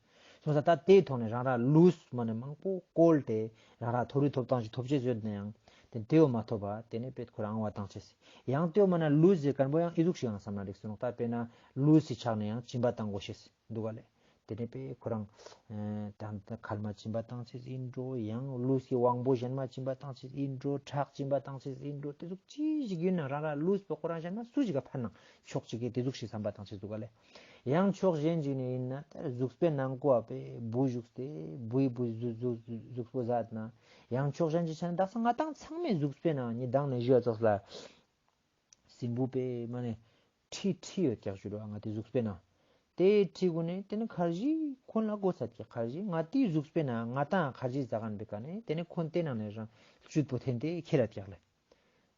སོང་ཙང་ད་དེའི་ཐོག་ནས་རང་རང་ལུས་མ་ནེ་མང་པོ་བཀོལ་ཏེ་རང་རང་ཐོ་རི་ཐོབ་ཐང་ཞིག་ཐོབ་ཅེས་ཡོད་ན་ཡང་དེ་དེའོ་མ་ཐོབ་པ་དེ་ནས་པེད་ཁོ་རང་ཨང་བ་བཏང་ཅེས། ཡང་དེའོ་མ་ནེ་ལུས་ཟེར་མཁན་པོ་ཡང་ཨི་ཟུག་ཞིག་ཡང་བསམ་ན་འགྲིག་སོང་ནོག་ད་དཔེར་ན་ལུས་སི་ཆ་ནས་ཡང་སྦྱིན་པ་བཏང་དགོས་ཤེས་འདུག་ག་ལེ། དེ་ནས་པེ་ཁོ་རང་ཨ་ད་ཁལ་མ་སྦྱིན་པ་བཏང་ཅེས་ཡིན་འགྲོ། ཡང་ལུས་ཀྱི་དབང་པོ་གཞན་མ་སྦྱིན་པ་བཏང་ཅེས་ཡིན་འགྲོ། ཁྲག་སྦྱིན་པ་བཏང་ཅེས་ཡིན་འགྲོ། དེ་ཟུག་ཅི་ཞིག་ཡིན་ན་རང་རང་ལུས་པོ་ཁོ་རང་གཞན་མ་སུ་ཞིག་ག་ཕན་ན་ཆོག་ཅིག་གི་དེ་ཟུག་ཞིག་བསམ་པ་བཏང་ཅེས་འདུག་ག་ལེ། ཡང་ཕྱོགས་གཞན་ཞིག་ནས་ཡིན་ན་ད་གཟུགས་པོའི་ནང་ཀོ་བ་པེ་བུ་བཞུགས་ཏེ་བུའི་བུ་གཟུགས་གཟུགས་གཟུགས་པོ་ཟ་ན། ཡང་ཕྱོགས་གཞན་ཞིག་ཆ་ན་དག་ས་ང་ཏང་ཚང་མའི་གཟུགས་པོའི་ནང་ནི་མདང་ནས་ཞུ་བ་ཙོགས་ལ་སྲིན་བུ་པེ་མ་ནེ་ཁྲི་ཁྲི་ཡོད་ཀྱག་ཞུ་རོ། ང་ཏི་གཟུགས་པོའི་ནང་དེ་ཁྲི་གུན་ནི་དེ་ནི་ཁར་ཇི་ཁོན་ལ་གོ་ཚད་ཀྱག་ཁར་ཇི་ང་ཏི་གཟུགས་པོའི་ནང་ང་ཏང་ཁར་ཇི་ཟ་གན་པེ་ཀ་ནི་དེ་ནི་ཁོན་དེ་ནང་ནས་རང་བཅུད་པོ་འཐེན་ཏེ་ཁྱེར་ར་ཀྱག་ལེ།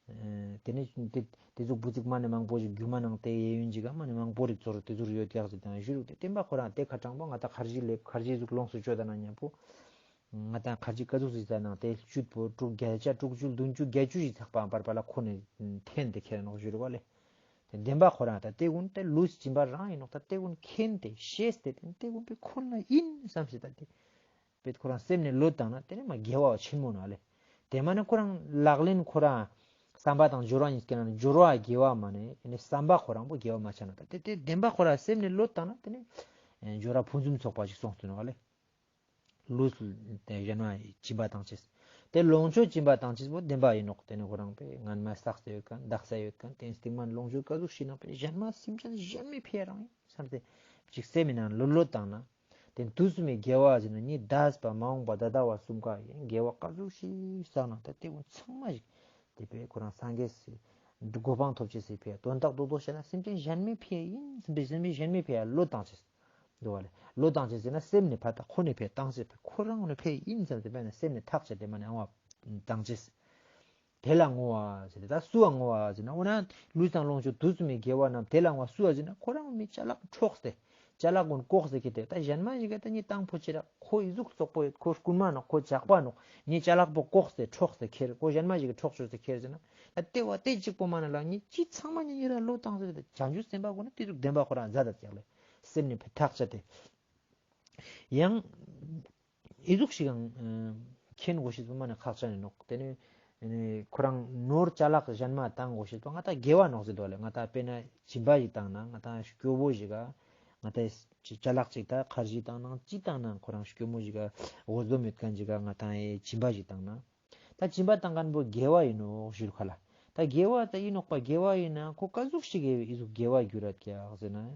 ཨེ་དེ་ནས་དེ་དེ་ཟུག་བུ་ཙིག་མ་ནེ་མང་པོ་ཞིག་རྒྱུ་མ་ནང་དེ་ཡེ་ཡོན་ཅིག་ག་མ་ནེ་མང་པོ་རིག་ཚོར་དེ་ཟུག་ཡོད་ཀྱག་ཟེར་དང་ཞུ་རུག་དེ་བདེན་པ་ཁོ་རང་དེ་ཁ་གྲངས་པོ་ང་ཏང་ཁར་ཇི་ལེབ་ཁར་ཇི་ཟུག་ལོངས་སུ་སྤྱོད་ད་ན་མཉམ་པོ། ང་ཏང་ཁར་ཇི་ཀ་ཟུག་ཟིག་ཟ་ནང་དེ་བཅུད་པོ་དྲུག་བརྒྱ་ཆ་དྲུག་ཅུ་བདུན་ཅུ་བརྒྱད་ཅུ་ཞིག་ཚག་པའང་བར་བར་ལ་ཁོ་ནས་འཐེན་དེ་ཁྱེར་ནོག་ཞུ་རུག་ལེ། དེ་བདེན་པ་ཁོ་རང་ད་དེ་གུན་དེ་ལུས་སྦྱིན་པ་རང་ཡིན་ནོག་ད་དེ་གུན་མཁྱེན་ཏེ་ཤེས་ཏེ་དེ་དེ་གུན་པེ་ཁོ་ན་ཡིན་བསམ་སེ་ད་དེ། པེད་ཁོ་རང་སེམས་ནས་བློ་བཏང་ན་དེ་ནས་མ་དགེ་བ་ཆེན་མོ་ནོག་ལེ། དེ་མ་ནེ་ཁོ་རང་ལག་ལེན་ཁོ་རང་བསམ་པ་དང་སྦྱོར་བ་གཉིས་ཀྱི་ནང་ནས་སྦྱོར་བ་དགེ་བ་མ་ནེ་ཨེ་ནི་བསམ་པ་ཁོ་རང་པོ་དགེ་བ་མ་ཆགས་ན་ད་དེ་དེ་བདེན་པ་ཁོ་རང་སེམས་ནས་བློ་བཏང་ན་དེ་ནས་ཨེ་སྦྱོར་བ་ཕུན་སུམ་ཚོགས་པ་ཞིག་སོང་སྟེ་ནོག་ལེ། ལུས་དེ་གཞན་མ་སྦྱིན་པ་བཏང་ཅེས། དེ་ལོངས་སྤྱོད་སྦྱིན་པ་བཏང་ཅེས་པོ་བདེན་པ་ཡིན་ནོག་དེ་ནི་ཁོ་རང་པེ་སྔན་མ་བསགས་ཏེ་ཡོད་མཁན་བདག་ས་ཡོད་མཁན་དེ་སྟིང་མ་ལོངས་སྤྱོད་ཀ་ཟུག་ཞིག་ནང་པེ་གཞན་མ་སེམས་ཅན་གཞན་མའི་ཕི་རང་ཡིན་བསམ་སྟེ་ཅིག་སེམས་ནང་བློ་བློ་བཏང་ན། དེ་དུས་གསུམ་མའི་དགེ་བ་ཟེར་ན་ནི་འདས་པ་མ་འོངས་པ་ད་ལྟ་བ་གསུམ་ཀ་ཡིན། དགེ་བ་ཀ་ཟུག་ཞིག་བསགས་ན་ད་དེ་ཀུན་ཚང་མ་ཞིག་དེ་པེ་ཁོ་རང་སངས་རྒྱས་སི་གོ་འཕང་ཐོབ་ཅེས་སི་ཕི་ཡ་དོན་དག་རྡོག་རྡོག་བཤད་ན་སེམས་ཅན་གཞན་མའི་ཕི་ཡ་ཡིན་བསམ་པའི་སེམས་ཅན་གཞན་མའི་ཕི་ཡ་བློ་བཏང་ཅེས་འདུག་བ་ལེ། བློ་བཏང་ཅེས་ཟེར་ན་སེམས་ནས་ཕ་ད་ཁོ་ནས་ཕི་ཡ་བཏང་ཅེས་པེ་ཁོ་རང་ནས་ཕི་ཡ་ཡིན་བསམ་སྟེ་པེ་ན་སེམས་ནས་ཐག་བཅད་དེ་མ་ནེ་ཨང་བ་བཏང་ཅེས། དེ་ལ་བསྔོ་བ་ཟེར་ཏེ་ད་སུ་ལ་བསྔོ་བ་ཟེར་ན་འོ་ན་ལུས་དང་ལོངས་སྤྱོད་དུས་གསུམ་མའི་དགེ་བ་རྣམས་དེ་ལ་བསྔོ་བ་སུ་ལ་ཟེར་ན་ཁོ་རང་མི་ཅ་ལག་འཕྲོགས་ཏེ་ཅ་ལག་ཀུན་བཀོག་སྟེ་ཁྱེར་ཏེ་ད་གཞན་མ་ཞིག་ག་ད་ནི་དང་པོ་ཅི་ར་ཁོ་ཨི་ཟུག་སོག་པོ་ཡོད་ཁོ་རྐུན་མ་ནོག་ཁོ་ཇག་པ་ནོག་ནི་ཅ་ལག་པོ་བཀོག་སྟེ་འཕྲོགས་ཏེ་ཁྱེར་ཁོ་གཞན་མ་ཞིག་གི་འཕྲོག་བཅོས་ཏེ་ཁྱེར་ཟེར་ན་ད་དེ་བ་དེ་གཅིག་པོ་མ་ན་ལ་ནི་ཅི་ཚང་མ་ནི་ཉེ་ར་བློ་བཏང་ཟེར་ཏེ་བྱང་ཆུབ་སེམས་དཔའ་ཀུན་ནི་དེ་ཟུག་བདེན་པ་ཁོ་རང་མཛད་ད་ཀྱག་ལེ། སེམས་ནས་ཐག་བཅད་དེ་ཡང་ཨི་ཟུག་ཞིག་ཡང་མཁྱེན་དགོས་ཤེས་པོ་མ་ནེ་ཁག་ཅན་ཡིན་ནོག་དེ་ནི་ཁོ་རང་ནོར་ཅ་ལག་གཞན་མ་བཏང་དགོས་ཤེས་པོ་ང་ཏང་དགེ་བ་ནོག་ཟེར་དོ་ལེ། ང་ཏང་དཔེར་ན་སྦྱིན་པ་ཞིག་བཏང་ན་ང་ཏང་སྐྱོ་བོ་ཞིག་ག་ང་ཏང་ཅ་ལག་ཅིག་ད་ཁར་ཇི་བཏང་ན་ཅི་བཏང་ན་ཁོ་རང་སྐྱོ་མོ་ཞིག་ག་འོ་ཟོ་མེད་མཁན་ཞིག་ག་ང་ཏང་ཨེ་སྦྱིན་པ་ཞིག་བཏང་ན་ད་སྦྱིན་པ་བཏང་མཁན་པོ་དགེ་བ་ཡིན་ནོག་ཞུ་ཁ་ལ་ད་དགེ་བ་ད་ཡིན་ནོག་པ་དགེ་བ་ཡིན་ན་ཁོ་ཀ་ཟུག་ཞིག་གི་ཨི་ཟུག་དགེ་བ་འགྱུར་ར་ཀྱག་ཟེར་ན།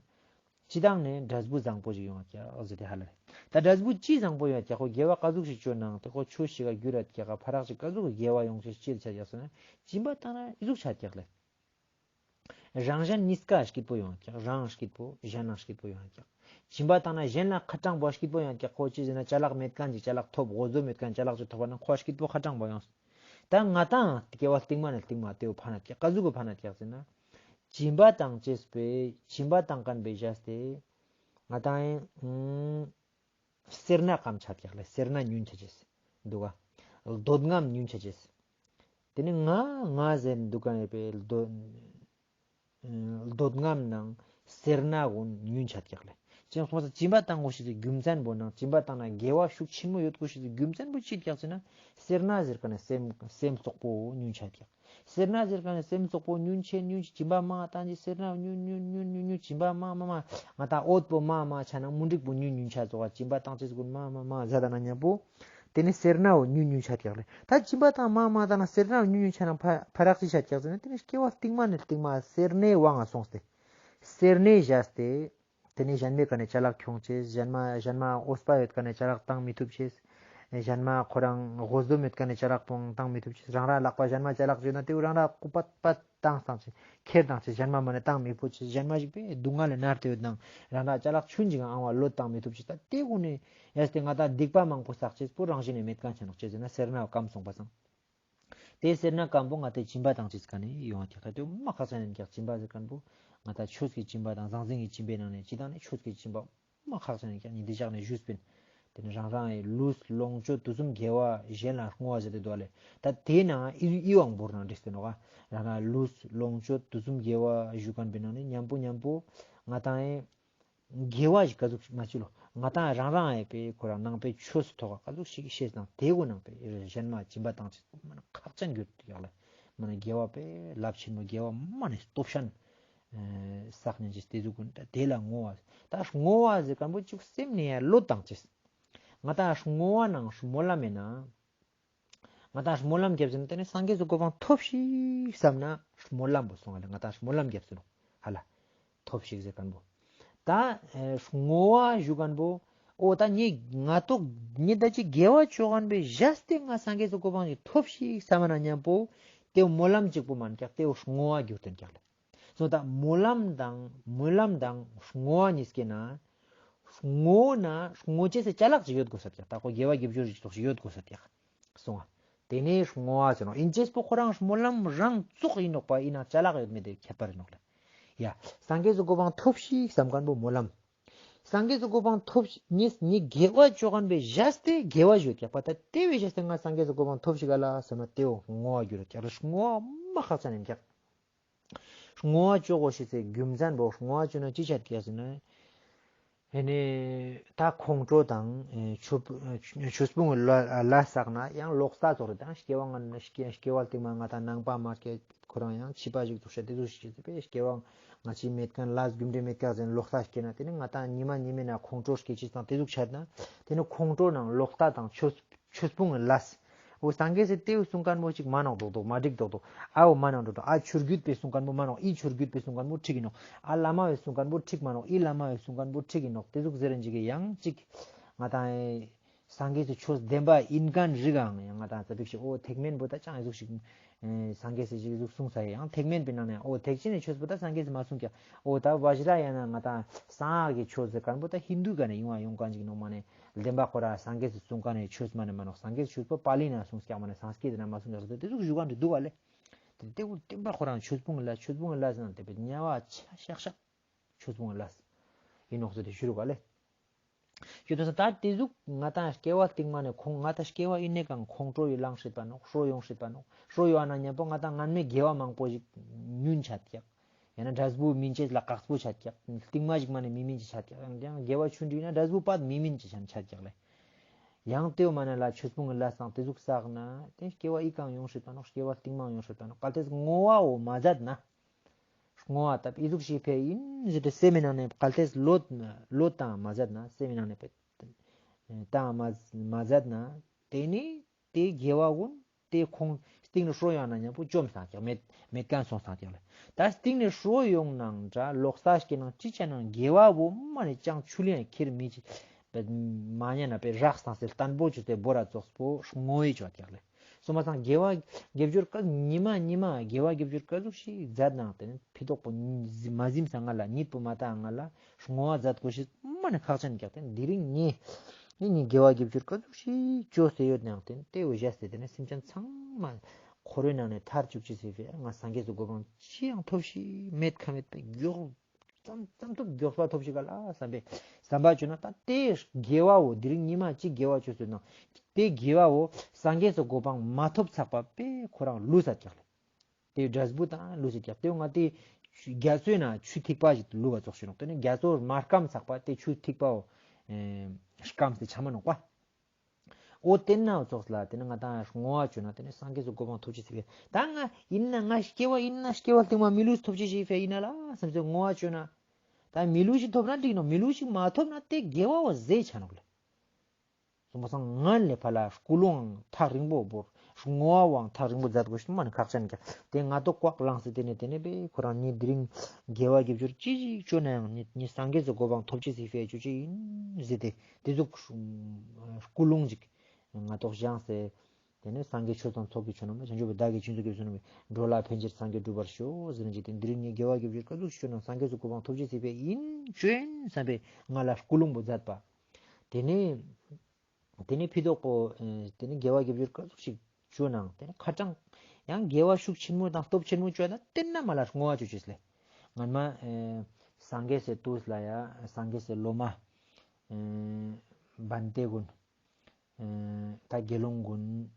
སྤྱི་བཏང་ནས་འབྲས་བུ་བཟང་པོ་ཞིག་ཡོང་བ་ཀྱག་ཟེར་ཏེ་ཧ་ལ་རེད། ད་འབྲས་བུ་ཅི་བཟང་པོ་ཡོང་བ་ཀྱག་ཁོ་དགེ་བ་ཀ་ཟུག་ཞིག་བཅོས་ནང་དེ་ཁོ་ཆོས་ཤིག་ག་འགྱུར་ར་ཀྱག་ཕ་རག་ཅིག་ཀ་ཟུག་གི་དགེ་བ་ཡོང་ཅེས་ཅི་ཆ་ཀྱག་ཟེར་ན། སྦྱིན་པ་བཏང་ན་ཨི་ཟུག་ཆ་ཀྱག་ལེ། རང་གཞན་གཉིས་ཀ་སྐྱིད་པོ་ཡོང་ཀྱག་རང་སྐྱིད་པོ་གཞན་ལ་སྐྱིད་པོ་ཡོང་ཀྱག་སྦྱིན་པ་བཏང་ན་གཞན་ལ་ཁ་དྲང་པོ་སྐྱིད་པོ་ཡོང་ཀྱག་ཁོ་ཅི་ཟེར་ན་ཅ་ལག་མེད་མཁན་གྱི་ཅ་ལག་ཐོབ་འོ་ཟོ་མེད་མཁན་ཅ་ལག་ཅིག་ཐོབ་པ་ན་ཁོ་སྐྱིད་པོ་ཁ་དྲང་པོ་ཡོང་། ད་ང་ཏང་སྐྱེ་བ་སྟིང་མ་ནས་སྟིང་མ་དེའོ་ཕན་ན་ཀྱག་ཀ་ཟུག་གི་ཕན་ན་ཀྱག་ཟེར་ན། སྦྱིན་པ་བཏང་ཅེས་པེ་སྦྱིན་པ་བཏང་མཁན་པེ་བཞག་སྟེ་ང་ཏང་ཨེ་སེར་སྣ་ཀམ་ཆ་ཀྱག་ལེ། སེར་སྣ་ཉུང་ཆ་ཅེས་འདུག་ག་འདོད་རྔམ་ཉུང་ཆ་ཅེས། དེ་ནི་ང་ང་ཟེར་འདུག་ག་ནས་པེ་འདོད་འདོད་རྔམ་ནང་སེར་སྣ་གུན་ཉུང་ཆ་ཀྱག་ལེ། ཅི་ཡང་སོང་ཙང་སྦྱིན་པ་བཏང་དགོས་ཤེས་སི་རྒྱུ་མཚན་པོ་ནང་སྦྱིན་པ་བཏང་ན་དགེ་བ་ཤུགས་ཆེན་མོ་ཡོད་དགོས་ཤེས་སི་རྒྱུ་མཚན་པོ་ཅི་ཀྱག་ཟེར་ན། སེར་སྣ་ཟེར་མཁན་ནི་སེམས་སེམས་སོག་པོ་ཉུང་ཆ་ཀྱག་སེར་སྣ་ཟེར་མཁན་ནི་སེམས་སོག་པོ་ཉུང་ཆེ་ཉུང་ཆེ་སྦྱིན་པ་མང་བཏང་ཅེས་སེར་སྣ་ཉུང་ཉུང་ཉུང་ཉུང་ཉུང་སྦྱིན་པ་མང་མང་མང་ང་ཏང་འོད་པོ་མང་མང་ཆ་ན་མུན་དིག་པོ་ཉུང་ཉུང་ཆ་ཙོགས་སྦྱིན་པ་བཏང་ཅེས་གུན་མང་མང་མང་ཟ་ད་ན་མཉམ་པོ། དེ་ནི་སེར་སྣའོ་ཉུང་ཉུང་ཆ་ཀྱག་ལེ། ད་སྦྱིན་པ་བཏང་མང་མང་བཏང་ན་སེར་སྣའོ་ཉུང་ཉུང་ཆ་ན་ཕ་ཕ་རག་ཅི་ཆ་ཀྱག་ཟེར་ན་དེ་ནི་སྐྱེ་བ་སྟིང་མ་ནས་སྟིང་མ་སེར་སྣའི་དབང་ང་སོང་སྟེ། སེར་སྣའི་བཞག་སྟེ། དེ་ནས་གཞན་མའི་ཀ་ནས་ཅ་ལག་ཁྱོང་ཅེས། གཞན་མ་གཞན་མ་འོས་པ་ཡོད་ཀ་ནས་ཅ་ལག་བཏང་མི་ཐུབ་ཅེས། གཞན་མ་ཁོ་རང་འོ་ཟོ་མེད་ཀ་ནས་ཅ་ལག་པོ་བཏང་མི་ཐུབ་ཅེས། རང་ར་ལག་པ་གཞན་མ་ཅ་ལག་བཅོས་ན་དེ་རང་ར་ཀུ་པད་པད་བཏང་བཏང་ཅེས་ཁྱེར་བཏང་ཅེས། གཞན་མ་མ་ནས་བཏང་མི་ཕོད་ཅེས། གཞན་མ་ཞིག་པེ་སྡུག་བསྔལ་ལ་མནར་ཏེ་ཡོད་ནང་རང་ར་ཅ་ལག་ཆུན་ཅིག་ཨང་བ་བློ་བཏང་མི་ཐུབ་ཅེས། ད་དེ་གུན་ནས་ཡས་ཏེ་ང་ད་སྡིག་པ་མང་པོ་བསགས་ཅེས་པོ་རང་བཞིན་ནས་མེད་མཁན་ཆ་ནོག་ཅེས་ཟེར་ན་སེར་སྣ་སྐམ་སོང་པ་སང་། དེ་སེར་སྣ་སྐམ་པོ་ང་ཏེ་སྦྱིན་པ་བཏང་ཅེས་ཀ་ནས་ཡོང་བ་ཀྱག་ད་དེ་མ་ཁག་ཅན་ཡིན་ཀྱག་སྦྱིན་པ་ཟེར་མཁན་པོ་ང་ཏ་ཆོས་ཀྱི་སྦྱིན་པ་དང་ཟང་ཟིང་གི་སྦྱིན་པའི་ནང་ནས་སྤྱི་བཏང་ནས་ཆོས་ཀྱི་སྦྱིན་པ་མ་ཁག་ཅན་ཡིན་ཀྱག་ཉིན་དེ་ཞག་ནས་ཞུས་པིན། དེ་ནས་རང་རང་ཡི་ལུས་ལོངས་སྤྱོད་དུས་གསུམ་དགེ་བ་གཞན་ལ་བསྔོ་བ་ཟེར་ཏེ་འདུག་ལེ། ད་དེའི་ནང་ཨི་ཨི་དབང་བོར་ནང་འགྲིག་སྟེ་ནོག་རང་རང་ལུས་ལོངས་སྤྱོད་དུས་གསུམ་དགེ་བ་ཞུ་མཁན་པའི་ནང་ནས་མཉམ་པོ་མཉམ་པོ་ང་ཏང་ཨེ་ དགེ་བ་ཞིག་ག་ཟུག་མ་ཅི་ལོ། ང་ཏང་རང་རང་ཨེ་པེ་ཁོ་རང་ནང་པའི་ཆོས་སུ་ཐོག་ག་ཟུག་ཞིག་ཤེས་དང་དེ་གོ་ནང་པའི་གཞན་མ་སྦྱིན་པ་བཏང་ཅེས་མ་ན་ཁག་ཅན་གྱུར་ཡག་ལ། མ་ན་དགེ་བ་པེ་རླབས་ཆེན་མོ་དགེ་བ་མ་ནི་སྟོབས་ཤན་བསགས་ཉན་ཅེས་དེ་ཟུག་གུན་དེ་ལ་བསྔོ་བ། ད་བསྔོ་བ་ཟེར་མཁན་པོ་ཅིག་སེམས་ནས་ཡང་བློ་བཏང་ཅེས། ང་ཏང་བསྔོ་བ་ནང་སྨོན་ལམ་མེད་ན། ང་ཏང་སྨོན་ལམ་རྒྱབ་ཟིན་ཏེ་ནི་སངས་རྒྱས་སུ་གོ་འཕང་ཐོབ་ཤིག་བསམ་ན་སྨོན་ལམ་པོ་སོང་ང་ལེ། ང་ཏང་སྨོན་ལམ་རྒྱབ་ཟིན་ནོ་ཧ་ལ། ཐོབ་ཤིག་ཟེར་མཁན་པོ། ད་ཨེ་བསྔོ་བ་ཞུ་མཁན་པོ། འོ་ད་ངས་ང་ཏོག་ངས་ད་ཅི་དགེ་བ་ཅོ་མཁན་པའི་བཞག་སྟེ་ང་སངས་རྒྱས་སུ་གོ་འཕང་ཞིག་ཐོབ་ཤིག་བསམ་ན་མཉམ་པོ། དེ་བོ་སྨོན་ལམ་གཅིག་པོ་མན་ཀྱག་དེ་བོ་བསྔོ་བ་གྱུར་ཏེ་ཀྱག་ལེ། སོ་ད་སྨོན་ལམ་དང་སྨོན་ལམ་དང་བསྔོ་བ་གཉིས་ཀའི་ནང་། བསྔོ་ན་བསྔོ་ཅེས་སི་ཅ་ལག་ཅིག་ཡོད་དགོས་ས་ཀྱག་ད་ཁོ་དགེ་བ་དགེ་སྦྱོར་ཅིག་ཐོག་ཞིག་ཡོད་དགོས་ས་ཀྱག་སོང་ང་། དེ་ནས་བསྔོ་བ་ཟེར་ནོག་ཨིན་ཅེས་པོ་ཁོ་རང་སྨོན་ལམ་རང་ཙོགས་ཡིན་ནོག་པ། ཡིན་ན་ཅ་ལག་ཡོད་མེད་དེ་ཁྱད་པར་ཡིན་ནོག་ལེ། ཡ། སངས་རྒྱས་སུ་གོ་འཕང་ཐོབ་ཤིག་བསམ་མཁན་པོ་སྨོན་ལམ། སངས་རྒྱས་སུ་གོ་འཕང་ཐོབ་ཤིག་ངས་ངས་དགེ་བ་ཅོ་མཁན་པའི་བཞག་སྟེ་དགེ་བ་ཞུ་ཀྱག་པ། ད་དེ་བའི་བཞག་སྟེ་ང་སངས་རྒྱས་སུ་གོ་འཕང་ཐོབ་ཤིག་ག་ལ་བསམ་ན་དེ་བོ་བསྔོ་བ་གྱུར་ཀྱག་ལེ། བསྔོ་བ་མ་ཁག་ཅན་ཡིན་ཀྱག་བསྔོ་བ་ཅོ་དགོས་ཤེས་སི་རྒྱུ་མཚན་པོ་བསྔོ་བ་ཅོ་ན་ཅི་ཆ་ཀྱག་ཟེར་ན། ཨེ་ནི་ད་ཁོང་ཁྲོ་དང་ཨེ་ཆོས་ཆོས་སྤོང་ལ་ལ་བསགས་ན་ཡང་ལོག་ལྟ་ཙོགས་རེད། ད་སྐྱེ་བ་ང་སྐྱེ་སྐྱེ་བ་རྟིང་མ་ང་ད་ནང་པ་མ་སྐྱེ་ཁོ་རང་ཡང་ཕྱི་པ་ཞིག་ཏུ་ཤ་དེ་ཚོ་ཞིག་སྐྱེ་པས་སྐྱེ་བ་ང་ཅི་མེད་མཁན་ལ་རྒྱུ་འབྲས་མེད་ཀྱག་ཟེར་ལོག་ལྟ་སྐྱེ་ན་དེ་ནི་ང་ད་ཉི་མ་ཉི་མའི་ནང་ཁོང་ཁྲོ་སྐྱེ་ཅེས་དང་དེ་ཟུག་ཆད་ན་དེ་ནི་ཁོང་ཁྲོ་ནང་ལོག་ལྟ་དང་ཆོས་ཆོས་སྤོང་གི་ལས། འོ་སངས་རྒྱས་སི་དེའུ་གསུང་མཁན་པོ་ཅིག་མ་ནོག་དོག་དོག་མ་འགྲིག་དོག་དོག་ཨ་འོ་མ་ནོག་དོག་དོག་ཨ་ཆོས་བརྒྱུད་པའི་གསུང་མཁན་པོ་མ་ནོག་ཨི་ཆོས་བརྒྱུད་པའི་གསུང་མཁན་པོ་འགྲིག་གི་ནོག་ཨ་བླ་མ་བའི་གསུང་མཁན་པོ་འགྲིག་མ་ནོག་ཨི་བླ་མ་བའི་གསུང་མཁན་པོ་འགྲིག་གི་ནོག་དེ་ཟུག་ཟེར་རིན་ཅིག་གི་ཡང་ཅིག་ང་དང་ཨེ་སངས་རྒྱས་སི་ཆོས་བདེན་པ་ཡིན་མཁན་རིག་ཨང་ཡང་ང་དང་ཙ་པིག་ཞིག་འོ་ཐེག་དམན་པོ་ད་ཅང་ཨི་ཟུག་ཞིག་ཨེ་སངས་རྒྱས་སི་ཞིག་ཟུག་གསུངས་ས་ཡང་ཐེག་དམན་པའི་ནང་ནས་འོ་ཐེག་ཆེན་ནི་ཆོས་པོ་ད་སངས་རྒྱས་སི་མ་གསུངས་ཀྱང་འོ་ད་བཛྲ་ཡ་ན་ང་དང་གསང་སྔགས་ཀྱི་ཆོས་ཟེར་མཁན་པོ་ད་ཧིན་དུ་ག་ནས་ཡོང་བ་ཡོང་མཁན་ཅིག་ནོག་མ་ནས་བདེན་པ་ཁོ་ར་སངས་རྒྱས་སི་གསུངས་མཁན་ནི་ཆོས་མ་ནས་མ་ནོག་སངས་རྒྱས་སི་ཆོས་པོ་པཱ་ལི་ན་གསུངས་ཀྱང་མ་ནས་སཾ་སྐྲྀཏ་ན་མ་གསུངས་ཀྱང་དེ་ཟུག་ཞུ་ག་འདི་འདུག་ག་ལེ། དེ་དེ་བོ་བདེན་པ་ཁོ་རང་ཆོས་སྤོང་གི་ལས་ཆོས་སྤོང་གི་ལས་ཟེར་ན་དེ་བས་དམྱལ་བ་ཆ་ཤག་ཤག་ཆོས་སྤོང་གི་ལས་ཡིན་ནོག་ཟེར་ཏེ་ཞུ་རུ་ག་ལེ། ཞུ་དོན་ས་ད་དེ་ཟུག་ང་དང་སྐྱེ་བ་རྟིང་མ་ནས་ཁོང་ང་དང་སྐྱེ་བ་ཡིན་ནས་གང་ཁོང་ཁྲོ་ཡི་ལངས་སྲིད་པ་ནོག་ཧྲོ་ཡོང་སྲིད་པ་ནོག་ཧྲོ་ཡོང་ན་མཉམ་པོ་ང་དང་སྔན་མའི་དགེ་བ་མང་པོ་ཞིག་ཉུན་ཆ་ཀྱག་ཡང་ན་འབྲས་བུ་སྨིན་ཅེས་ལ་ཁག་པོ་ཆ་ཀྱག་རྟིང་མ་ཞིག་མ་ནས་མི་སྨིན་ཅེས་ཆ་ཀྱག་ཡང་དགེ་བ་ཆུང་འདྲིས་ན་འབྲས་བུ་པད་མི་སྨིན་ཅེས་ཆ་ཀྱག་ལེ། ཡང་དེའུ་མ་ནས་ལ་ཆོས་སྤོང་གི་ལས་དང་དེ་ཟུག་བསགས་ན་དེ་སྐྱེ་བ་ཨི་གང་ཡོང་སྲིད་པ་ནོག་སྐྱེ་བ་རྟིང་མ་ཡོང་སྲིད་པ་ནོག་གལ་ཏེ་བསྔོ་བའོ་མ་མཛད་ན། བསྔོ་བ་ད་ཨི་ཟུག་ཞིག་ཕེ་ཡིན་ཟེར་ཏེ་སེམས་མི་ནང་ནས་གལ་ཏེ་བློ་བློ་བཏང་མ་མཛད་ན་སེམས་མི་ནང་ནས་ཕེ་བཏང་མ་མ་མཛད་ན་དེ་ནི་དེ་དགེ་བ་ཀུན་དེ་ཁོང་སྟིང་ནས་ཧྲོ་ཡོང་ན་མཉམ་པོ་བཅོམ་སང་ཀྱག་མེད་མེད་མཁན་སོང་སང་ཀྱག་ལེ། ད་སྟིང་ནས་ཧྲོ་ཡོང་ནང་འདྲ་ལོག་ལྟ་སྐྱེ་ནང་ཅི་ཆ་ནང་དགེ་བ་བོ་མ་ནས་ཅང་ཆུ་ལེན་ཁྱེར་མི་ཅི་མ་ཉན་ན་པེ་རག་སང་སེ་བརྟན་པོ་བཅོས་ཏེ་བོ་ར་ཙོགས་པོ་བསྔོ་བའི་བཅོ་ཀྱག་ལེ། སོ་མ་སང་དགེ་བ་དགེ་སྦྱོར་ཀ་ཉི་མ་ཉི་མ་དགེ་བ་དགེ་སྦྱོར་ཀ་ཟུག་ཞིག་མཛད་ནང་དེ་ནི་ཕི་ཏོག་པོ་མ་ཟིམ་ས་ང་ལ་ཉིད་པོ་མ་ད་ང་ལ་བསྔོ་བ་མཛད་དགོས་ཤེས་མ་ནི་ཁག་ཅན་ཀྱག་དེ་འདི་རིང་ངས་ནི་ངས་དགེ་བ་དགེ་སྦྱོར་ཀ་ཟུག་ཞིག་བཅོས་ཏེ་ཡོད་ནང་དེ་ནི་དེ་བོ་བཞག་སྟེ་དེ་ནི་སེམས་ཅན་ཚང་མ་འཁོར་བའི་ནང་ནས་ཐར་བཅུག་ཅེས་སི་ཕི་ང་སངས་རྒྱས་སི་གོ་འཕང་ཅི་ཡང་ཐོབ་ཤིག་མེད་ཁ་མེད་པའི་མགྱོགས་ཙམ་ཙམ་ཐུབ་མགྱོགས་པ་ཐོབ་ཤིག་ག་ལ་བསམ་པའི་བསམ་པ་བཅོས་ན་ད་དེ་དགེ་བའོ་དེ་རིང་ཉི་མ་གཅིག་དགེ་བ་བཅོས་སོང་ན་དེ་དགེ་བའོ་སངས་རྒྱས་སི་གོ་འཕང་མ་ཐོབ་ཚག་པ་པེ་ཁོ་རང་ལུས་ས་ཀྱག་ལེ། དེ་འབྲས་བུ་དང་ལུས་ས་ཀྱག་དེ་ང་དེ་རྒྱ་མཚོའི་ནང་ཆུ་ཐིགས་པ་ཞིག་ལུས་པ་ཙོགས་ཤིག་ནོག་དེ་ནི་རྒྱ་མཚོ་མ་སྐམ་ཚག་པ་དེ་ཆུ་ཐིགས་པའོ་སྐམ་སྟེ་ཆ་མ་ནོག་པ། འོ་དེ་ན་ཙོགས་ལ་དེ་ནི་ང་དང་བསྔོ་བ་བཅོས་ན་དེ་ནི་སངས་རྒྱས་སི་གོ་འཕང་ཐོབ་ཅེས་ཟེར་བས། ད་ང་ཡིན་ན་ང་སྐྱེ་བ་ཡིན་ན་སྐྱེ་བ་རྟིང་མ་མི་ལུས་ཐོབ་ཅེས་ཤིག་ཕེ་ཡིན་ན་ལ་བསམ་སེ་བསྔོ་བ་བཅོས་ན། ད་མི་ལུས་ཤིག་ཐོབ་ན་འགྲིག་ནོག་མི་ལུས་ཤིག་མ་ཐོབ་ན་དེ་དགེ་བའོ་ཟད་ཆ་ནོག་ལེ། སོང་པ་སང་ང་ལས་ཕ་ལ་སྐུ་ལུང་ཐག་རིང་པོ་བོར་བསྔོ་བའང་ཐག་རིང་པོ་མཛད་དགོས་ཤེས་མ་ནི་ཁག་ཅན་ཀྱག་དེ་ང་ཏོག་ཀོག་ལངས་སེ་དེ་ནས་དེ་ནས་པེ་ཁོ་རང་ཉིད་དེ་རིང་དགེ་བ་དགེ་སྦྱོར་ཅི་ཞིག་བཅོས་ན་ཡང་ཉིད་ཉིད་སངས་རྒྱས་སི་གོ་འཕང་ཐོབ་ཅེས་ཟེར་ཕེ་བཅོ་ཅེས་ཡིན་ཟེར་ཏེ་དེ་ཟུག་སྐུ་ལུང་ཅིག་ང་ཏོག་བཞེངས་སེ། དེ་ནས་སངས་རྒྱས་ཆོས་དང་ཚོགས་ཀྱི་མཆོག་རྣམས་ལ། བྱང་ཆུབ་བདག་གིས་ཆོས་མཛད་ཀྱི་ཕྱོགས་རྣམས་ཀྱི། འགྲོ་ལ་ཕན་ཕྱིར་སངས་རྒྱས་འགྲུབ་པར་ཤོག་ཟེར་ནས་ཅི་སྟེ་འདི་རིང་ངས་དགེ་བ་དགེ་སྦྱོར་ཀ་ཟུག་ཞིག་བཅོས་ན་སངས་རྒྱས་སི་གོ་འཕང་ཐོབ་ཅེས་ཟེར་ཕེ་ཡིན་བཅོས་ཡིན་བསམ་པའི་ང་ལ་སྐུ་ལུང་པོ་མཛད་པ། དེ་ནས་དེ་ནས་ཕི་ཏོག་པོ་དེ་ནས་དགེ་བ་དགེ་སྦྱོར་ཀ་ཟུག་ཞིག་བཅོས་ནང་དེ་ནས་ཁ་གྲངས་ཡང་དགེ་བ་ཤུགས་ཆེན་མོ་དང་སྟོབས་ཆེན་མོ་བཅོས་ན་དེ་ན་མ་ལ་བསྔོ་བ་བཅོ་ཅེས་ལེ། ང་མ་སངས་རྒྱས་སི་དུས་ལ་ཡ་སངས་རྒྱས་སི་སློབ་མ་བན་དེ་ཀུན། ད་དགེ་སློང་ཀུན།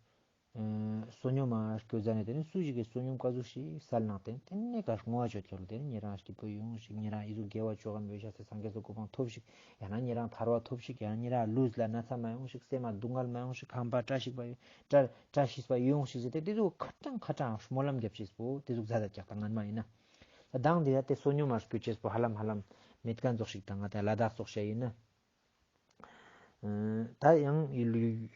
བསོད་སྙོམས་མ་སྐྱོ་ཟ་ནེ་ཏེ་ནེ་སུ་ཞིག་གི་བསོད་སྙོམས་ཀ་ཟུག་ཞིག་སལ་ནང་ཏེ་ནེ་ཏེ་ནེ་ཀ་བསྔོ་བ་ཅོ་ཀྱག་ལེ། ཏེ་ནེ་ཉེ་རང་སྐྱིད་པོ་ཡོང་ཞིག་ཉེ་རང་ཨི་ཟུག་དགེ་བ་ཅོ་ཁན་བོ་ཤ་སེ་སངས་རྒྱས་སི་གོ་འཕང་ཐོབ་ཞིག་ཡང་ན་ཉེ་རང་ཐར་པ་ཐོབ་ཞིག་ཡང་ན་ཉེ་རང་ལུས་ལ་ན་ཚ་མ་ཡོང་ཞིག་སེམས་མ་སྡུག་བསྔལ་མ་ཡོང་ཞིག་ཁང་པ་བཀྲ་ཤིས་པ་བཀྲ་བཀྲ་ཤིས་པ་ཡོང་ཞིག་ཟེར་ཏེ་ཏེ་ཟུག་ཁ་ཏང་ཁ་ཏང་སྨོན་ལམ་རྒྱབ་ཅེས་པོ་ཏེ་ཟུག་ཛད་ཀྱག་ད་ངན་མ་ཨིན་ན། ད་དང་ཏེ་ཡ་ཏེ་བསོད་སྙོམས་མ་སྤུད་ཅེས་པོ་ཧ་ལམ་ཧ་ལམ་མེད་ཁན་ཙོགས་ཤིག་ད་ང་ཏང་ལ་དྭགས་ཙོགས་ཤ་ཨིན་ན། ད་ཡང་